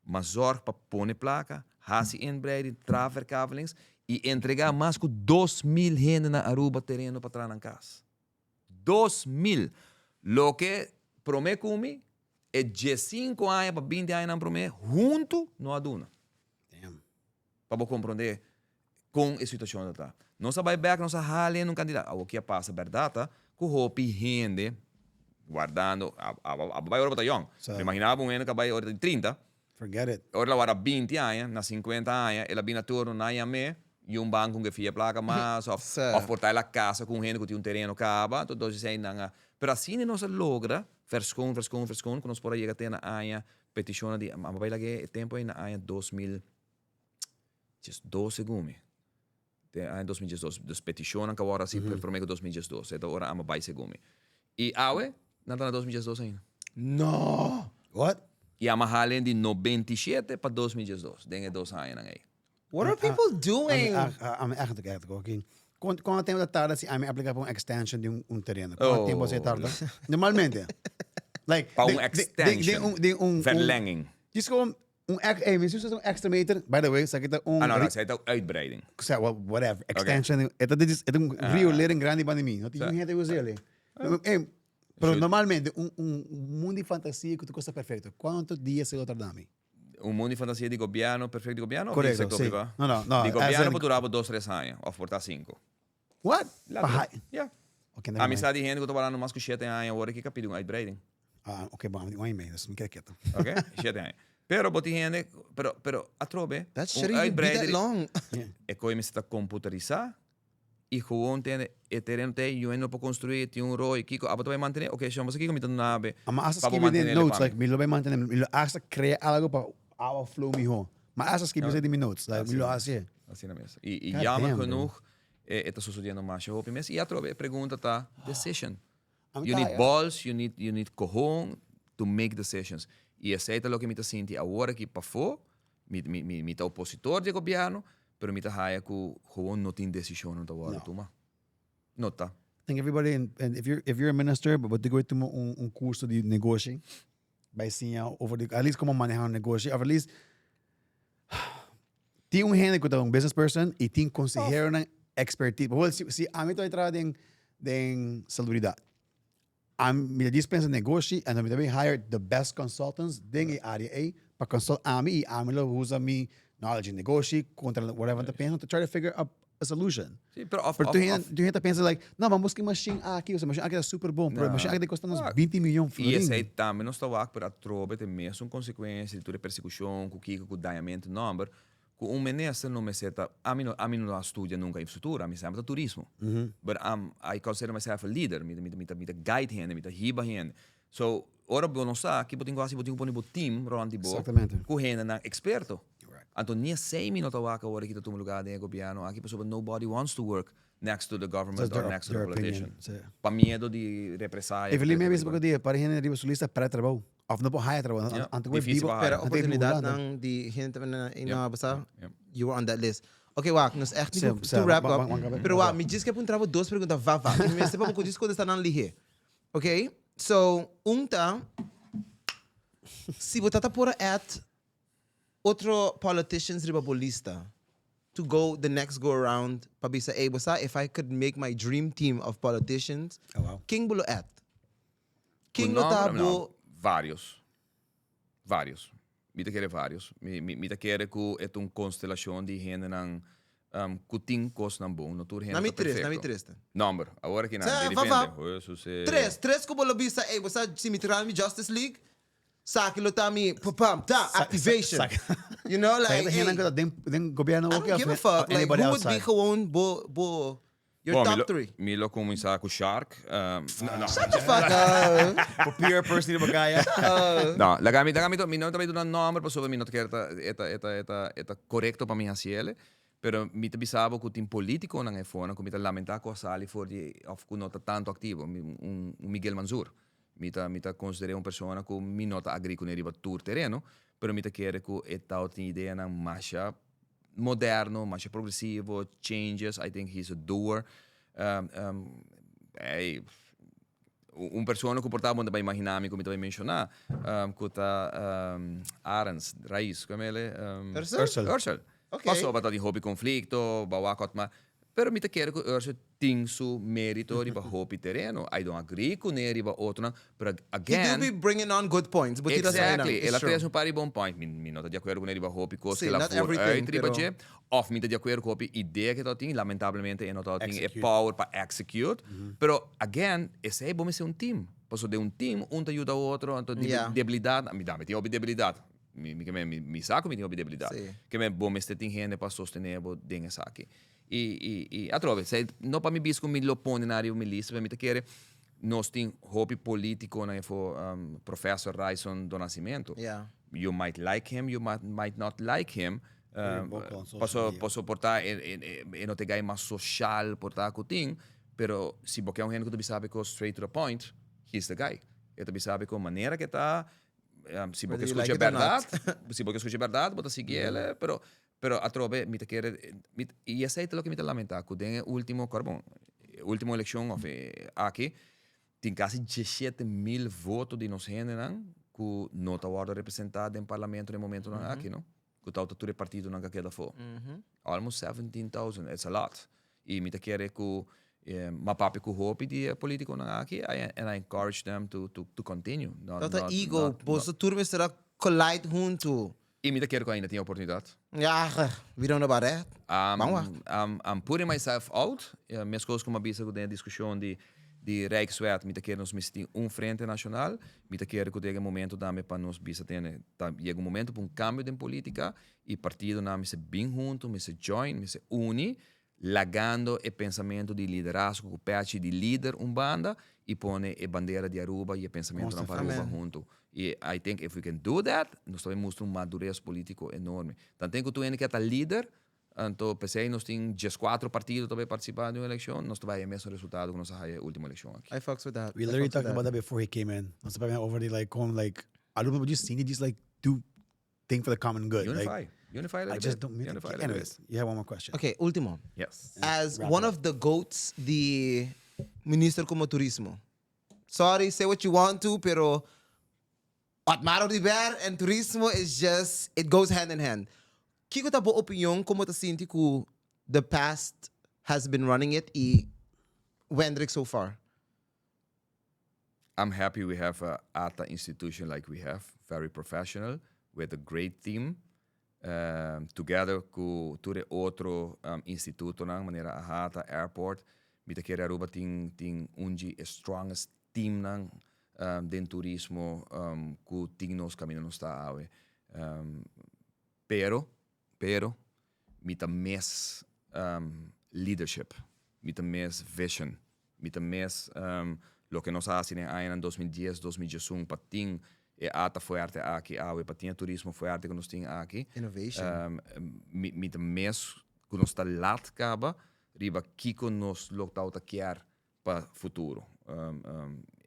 m'a zorg pa pone plaka, hasi inbreiding, traha verkavelings i entrega mas ku 2000 hende na Aruba tereno pa traha nan kas. 2000! Loke prome ku mi, e diesinco aña pa binti añanan prome huntu no a duna. Pa bo comprende con e situacion ta ta. Nos a bay bek, nos a hala en un cantidad. Awor ki a pasa berdad ta cu hopi hende wardando, abo bay ora bo ta yong. Pero imagina bo un hende cu a bay ora ta di trinta. Forget it. Ora el a warda binti aña, na cincuenta aña, el a bini na turno, nan yam'é y un banco cu fia placa mas of of por ta el a casa cu un hende cu tin un tereno caba. Entonces esey nan a, pero asina nos a logra verschoon, verschoon, verschoon cu nos por a yega te na aña Petishonnan di a bai lag'é e tempu ei na aña 2012 segun mi. Den aña 2012. Dus petishonnan ku a wòrdu hasi promé ku 2012. E ta ora amba bai segun mi. I awe nan ta na 2012 ainda. No! What? I amba halen di 97 pa 2012 den e dos añanan ei. What are people doing? Ami eigenlijk eigenlijk ook in. Cuánto tempo ta tarda si ami aplica pa un extension di un terreno? Cuánto tempo se tarda? Normalmente. Like, Pa un extension. Den un Verlenging. Just gewoon un ex, hey, mi zus un extra meter. By the way, sa kita un Ah, no, no, sa ta uitbreiding. Sa, well, whatever. Extension. Eta dit is, eta un riolering grandi banda mi. No tin gente usa ele. Hey, pero normalmente un un mundo di fantasia cu tu cosa perfecto. Cuánto dia se lo tarda mi? Un mundo di fantasia di gobierno, perfecto di gobierno of di Correcto, sector sí. priva? No, no, no, Di as gobierno in por dura bo dos, tres aña of por ta cinco. What? La Pa hai- Ja. Ok, never Ami mind. sa di hende cu ta warando mas cu shete aña awor aki ka pidi un uitbreiding. Ah, ok, bon, ami di un aña y medio, dus mi keda keto. Ok, shete aña. Pero bo tin hende, pero, pero atrobe, That un shouldn't even be that uitbreiding, long. e koe mester ta computarisa y gewoon tende e tereno te y no por construi, tin un rooi, kico abo ta bay mantene? Ok, shon, boso kico mi ta duna abe Ma hasta pa bo skibi den mantenele notes, pa mi. like mi lo bay mantene, mi lo hasta crea algo pa awa flow miho. Ma hasta skibi esey den mi notes, like mi lo haci. Asina mes. Y, y God jammer damn, bro. genoeg e, e ta sucediendo masha hopi mes. Y atrobe e pregunta ta decision. Ami You ta need balls, you need, you need cojon to make decisions. Y esey ta loke mi ta sinti awor aki pafó. Mi, mi, mi, mi ta opositor di e gobierno, pero mi ta haya cu gewoon no tin decisionnan ta wordo tuma. No ta. I think everybody, and if you're, if you're a minister, bo tin cu tuma un, un curso di negoshi, bay siña over di, at least como maneha un negoshi, of at least tin un hende cu ta un business person y tin conseheronan expertise. Bijvoorbeeld, si, si ami ta bay traha den, den salubridad, Ami mi ta dispensa negoshi en mi ta bin hire the best consultants den e area ei pa consult ami y ami lo usa mi knowledge in negoshi contra whatever ta pensa to try to figure up a solution. Sí, pero of, Pero of, tu hende, of, tu hende ta pensa like, no, ban busca e machine aki, o sea, machine aki ta super bon, pero e No. machine aki ta costa nos Ah, 20 miljoen Y florin. esei tambe nos ta wak, pero atrobe ta e mesun consecuencia di tur e persecucion cu kico cu dañamento nomber, Cu un minister no mester ta, ami no, ami no a studia nunca infrastructura, ami semper ta turismo. But I'm, I consider myself a leader, mi ta, mi ta, mi ta, mi ta guide hende, mi ta hiba hende. So, ora bo no sa, ki bo tin cu haci, bo tin cu pone bo team rond di bo, Exactamente. cu hendenan experto. Correct. Anto ni esey mi no ta wak awor aki ta tuma lugar den e gobierno aki, pasobra nobody wants to work next to the government That's or their, next to the their politician. opinion. Sí. Pa miedo di represalia. Evelyn me avisa poco dia, para hende riba su lista para trabou. Of no por haya trabou. Ja, Anto we difícil bibo, pa haya. Pero anto we bibo Hulanda. oportunidadnan di hende na Ja. na basa, Ja. you were on that list. Ok, wak, nos echt niet Sa- to sa- wrap wa- up. wa- wa- Pero wak, mi djis ke puntra bo dos pregunta va va. Mi mester pa bo djis contesta nan lihe. Ok? So, un ta, si bo tata por a add otro politicians riba bo lista to go the next go around pa bisa, ey, bo sa, if I could make my dream team of politicians, Oh, wow. ken bo lo add? Ku Ken lo ta nomber? No, bo varios. Varios. Mi ta kere varios. Mi, mi, mi ta kere ku e ta un konstelashon di hendenan um, ku tin kosnan bon. No tur hende Na mi ta tres, na mi perfekto. tres ta. Nomber. Awor aki nan, Sa, di va, va. ripente. Jesus, eh. Tres, tres ku bo lo bisa, ey, bo sa si mi traha mi Justice League, saki lo ta mi, pa pam, ta, activation. You know, like, Hey, hey, den, den gobierno I don't give a fuck. Like, anybody who would be outside? gewoon bo, bo, your Bom, top mi lo, three? Mi lo cuminsa cu Shark. No, no. Shut the fuck up. For pure person di Bagaya. No, laga mi, mi no ta bay duna nomber pasobra mi no ta kier ta, e ta, e ta, e ta, e ta corecto pa mi haci ele. Pero mi ta bisa bo cu tin politiconan efonan cu mi ta lamenta cu a sali for di, of cu no ta tanto activo. Mi, un Miguel Mansur. Mi ta considera un persona cu mi no ta agree cune riba tur tereno, pero mi ta kere cu e ta tin ideanan masha moderno, masha progresivo, changes. I think he's a doer. Hey, un persona cu por ta bo imagina mi cu mi ta menciona, cu ta Arends, Raiz, con e? Ursel? Ursel. Ursel. Ok. Paso, bata di hopi conflicto, bawakot ma. Pero mi ta kere cu Ursel tin su merito riba hopi tereno. I don't agree cu ne riba otro nan, pero He do again, be bringing on good points. But he doesn't Exactly. It's El a true. trece un par di bon point. Mi no ta di acuerdo cu ne riba hopi cos Si, cu el a not voor everything, uit riba pero dje. Of mi ta di acuerdo cu hopi idea cu e tin. Lamentablemente, e no tin e Execute. power pa execute. Pero again, esey bo mester un team. Paso den un team, un ta yuda otro, anto debilidad, mi dame tin hopi debilidad. Mi sa cu mi tin hopi debilidad. Kiermen bo mester tin hende pa sostene bo den esaki. Y atrobe, esey, no pa mi bisa cu mi lo pone na mi lista, pero mi ta kere nos tin hopi politico na for Professor Ryson do Nascimento. You might like him, you might not like him. Very vocal on social Paso, media. paso por ta e no ta guy mas social por ta cu tin, pero si bo kier un hende cu ta bisa bo straight to the point, he's the guy. E ta bisa bo manera cu ta, si bo Whether you scucha like it or not. berdad, si bo scucha berdad, bo ta sigui e, pero atrobe mi ta kere mi, y esey ta loke mi ta lamenta, cu den ultimo, bon, ultimo eleccion of aki tin casi 17 mil voto di nos hendenan cu no ta wordo representa den parlamento den momento nan aki, no? Cu ta tur e partidonan cu keda afo. Almost 17,000, it's a lot. Y mi ta kere cu m'a papia cu hopi di politiconan aki and I encourage them to continue. Not, Dat not, ego, not, boso tur mester a collide hunto. Y mi ta kere cu ainda tin oportunidad. Ja, we don't know about that. Vamos lá. I'm putting myself out. Ja, mescos cu m'a bisa cu den discusion di Rijkswet, mi ta kere nos mester tin un frente nacional, mi ta kere cu yega momento tambe pa nos bisa tene, ta, yega un momento pa un cambio den politica y partidonan mester bin hunto, mester join, mester uni, lagando e pensamento di liderazgo cu pechi di lider un banda y pone e bandera di Aruba y e pensamento pa Aruba Amen. hunto. Y I think if we can do that, nos tambe mustra un madurez politico enorme. Tanto cu tur cu ta lider, anto, p'esey nos tin 14 partido tambe participa den un eleccion, nos ta haya e mesun resultado cu nos a haya e ultimo eleccion aki. I fucks with that. We I literally fucks with talked about that before he came in. Nos talking over the like going like I don't know, but just seen it just like do think for the common good. Unify. Like Unify a little I just bit. don't mean Unify a little Anyways, you have one more question. Okay, ultimo. bit. Yes. As Wrap one it up. of the goats, the minister como turismo. Sorry, say what you want to, pero Otmar Oduber and turismo is just, it goes hand in hand. Kico ta bo opinion con ta sinti cu the past has been running it y Wendrick so far? I'm happy we have a ATA institution like we have, very professional, with a great team. Together cu tur otro institutonan, manera AHATA, Airport, mi ta kere Aruba tin un di strongest team nan den turismo cu tin nos caminda nos ta awe. Pero, mi ta miss leadership, mi ta miss vision, mi ta miss loke nos a haci den aña 2010, 2011 pa tin e ATA fuerte aki, awe pa tin turismo fuerte cu nos tin aki. Innovation. Mi ta miss cu nos ta laat caba riba kico nos lo ta kier pa futuro.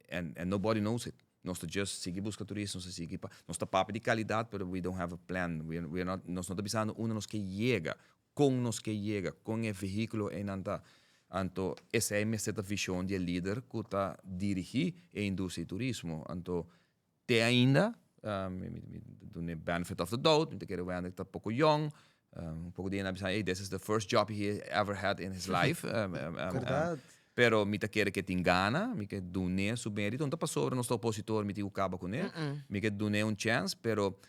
And nobody knows it. Nos ta just sigui busca turista, nos ta sigui pa, nos ta papia di calidad, but we don't have a plan. We are not, nos no ta pensando unda nos kier yega, con nos kier yega, con e vehiculo ey ta. Anto, esey ta e vision di lider cu ta dirigi e industria di turismo. Anto, te ainda, mi duna benefit of the doubt, mi ta kere Wendrick ta poco young, un poco di hende hey, this is the first job he ever had in his life. Berdad. Pero mi ta kere cu tin gana, mi kier dune su merito, no ta pasobra nos ta opositor, mi tin cu caba cune, mi kier dune un chance, pero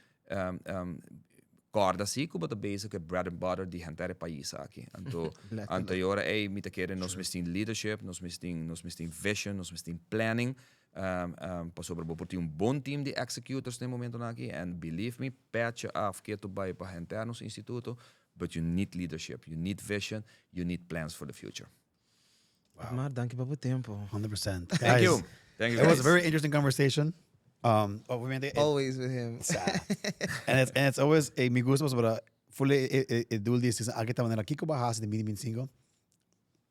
corda si cu ta basic bread and butter di henter pais aki. Anto, anto awor ey mi ta kere nos mester leadership, nos mester vision, nos mester planning. Pasobra bo por tin un bon team di executors na e momentonan aki and believe me, petje af keer to bai pa henter nos instituto, but you need leadership, you need vision, you need plans for the future. Otmar, danki pa bo tempo. 100%. Thank you. Thank you, It was a guys. very interesting conversation. Obviamente, Always with him. And it's always, mi gusta pasobra full e doel di e season aki ta manera kiko bo a hasi den 2025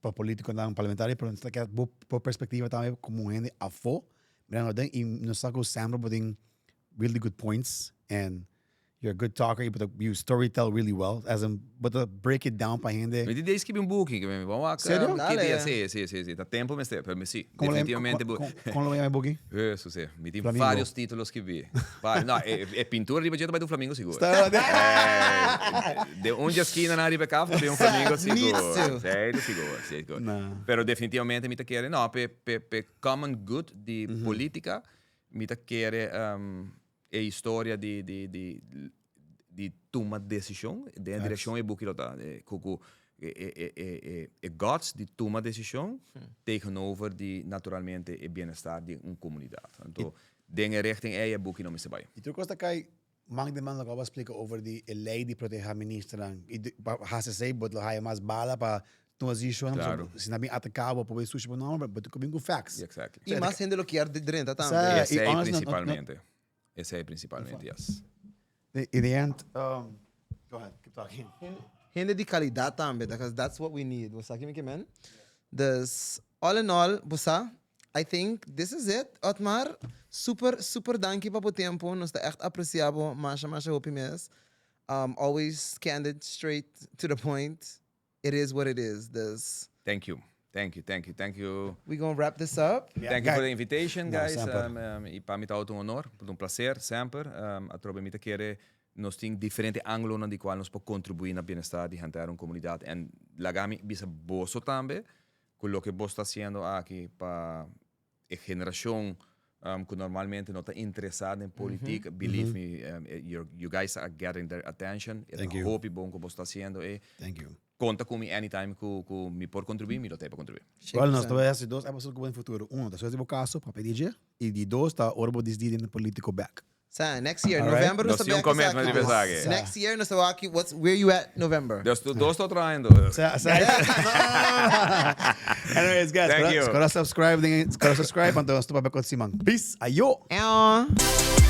pa politiconan parlamentario, pero nos ta keda bo perspectiva tambe como un hende afo mirando aden y nos sa cu semper bo tin really good points and You're a good talker, you, you storytell really well. As in, but to break it down pa hende. Mi di skibi un buki, que mi bon wak. Serio? Dale. Dia, si, si, si, si. Ta tempo mester, pero mi si. Como Definitivamente. Con lo llama buki? Eso, si. Mi tin Flamingo. varios títulos skibi. No, e pintura riba dje ta bai di un flamingo sigur. Sta De un dje esquina na riba e kaf ta bin un flamingo sigur. Needs to. Si, sigur, si, sigur. No. Pero definitivamente mi ta kere, no, pe, pe, pe common good di politica, mi ta kere E historia di di di di tuma desishon den e direkshon e buki lo ta. Ku ku e e e e e guts di tuma desishon tegenover di naturalmente e bienestar di un komunidat. Anto den e richting ei e buki no mester bai. I tur kos ta kai man den man loke bo a splika over di e lei di proteha ministernan i pa hasi esei bo lo haya mas bala pa tuma desishonnan pasobra si nan bin ataka bo por sushi bo nomber bo tin ku bin ku facts. Exactly. I mas hende lo kier drenta tambe. Sa, Esei i honest, no, no, no. principalmente. Esei principalmente, yes. In the end, go ahead, keep talking. Hende di calidad tambe, because that's what we need. Bo sa ki mi ke men? Dus, all in all, bo sa, I think this is it. Otmar, super, super danki pa bo tempo. Nos ta echt aprecia bo masha, masha hopi mes. Always candid, straight to the point. It is what it is, dus. Thank you, thank you, thank you, thank you. We gonna wrap this up. Thank you for the invitation, No, guys. semper. I pa mi tabata un honor, un placer, semper. Atrobe mi ta kere nos tin diferente anglonan di cual nos por contribui na bienestar di henter un comunidad. En laga mi bisa boso tambe cu loke boso ta haciendo aki pa e generacion cu normalmente no ta interesa den politic, believe me, you guys are getting their attention. E ta Thank you. hopi bon cu boso ta haciendo e. Thank you. Conta cu mi anytime cu mi por contribui, mi lo ta pa contribui. Well, nos ta bay haci dos episode cu bo den futuro. Uno ta suerte di bo caso, papia di dje. Y di dos ta ora bo disdi den politico bek. Sa, next year, All right. november nos Nos ta tin un bek commitment esaki. riba esaki. Next year nos ta wak what's where you at November. Dus tu dos ta trahando. Sa, sa. Anyways, guys, Thank you. Skora subscribe, skora subscribe, anto nos topa bek otro siman. Peace, ayo! Ew.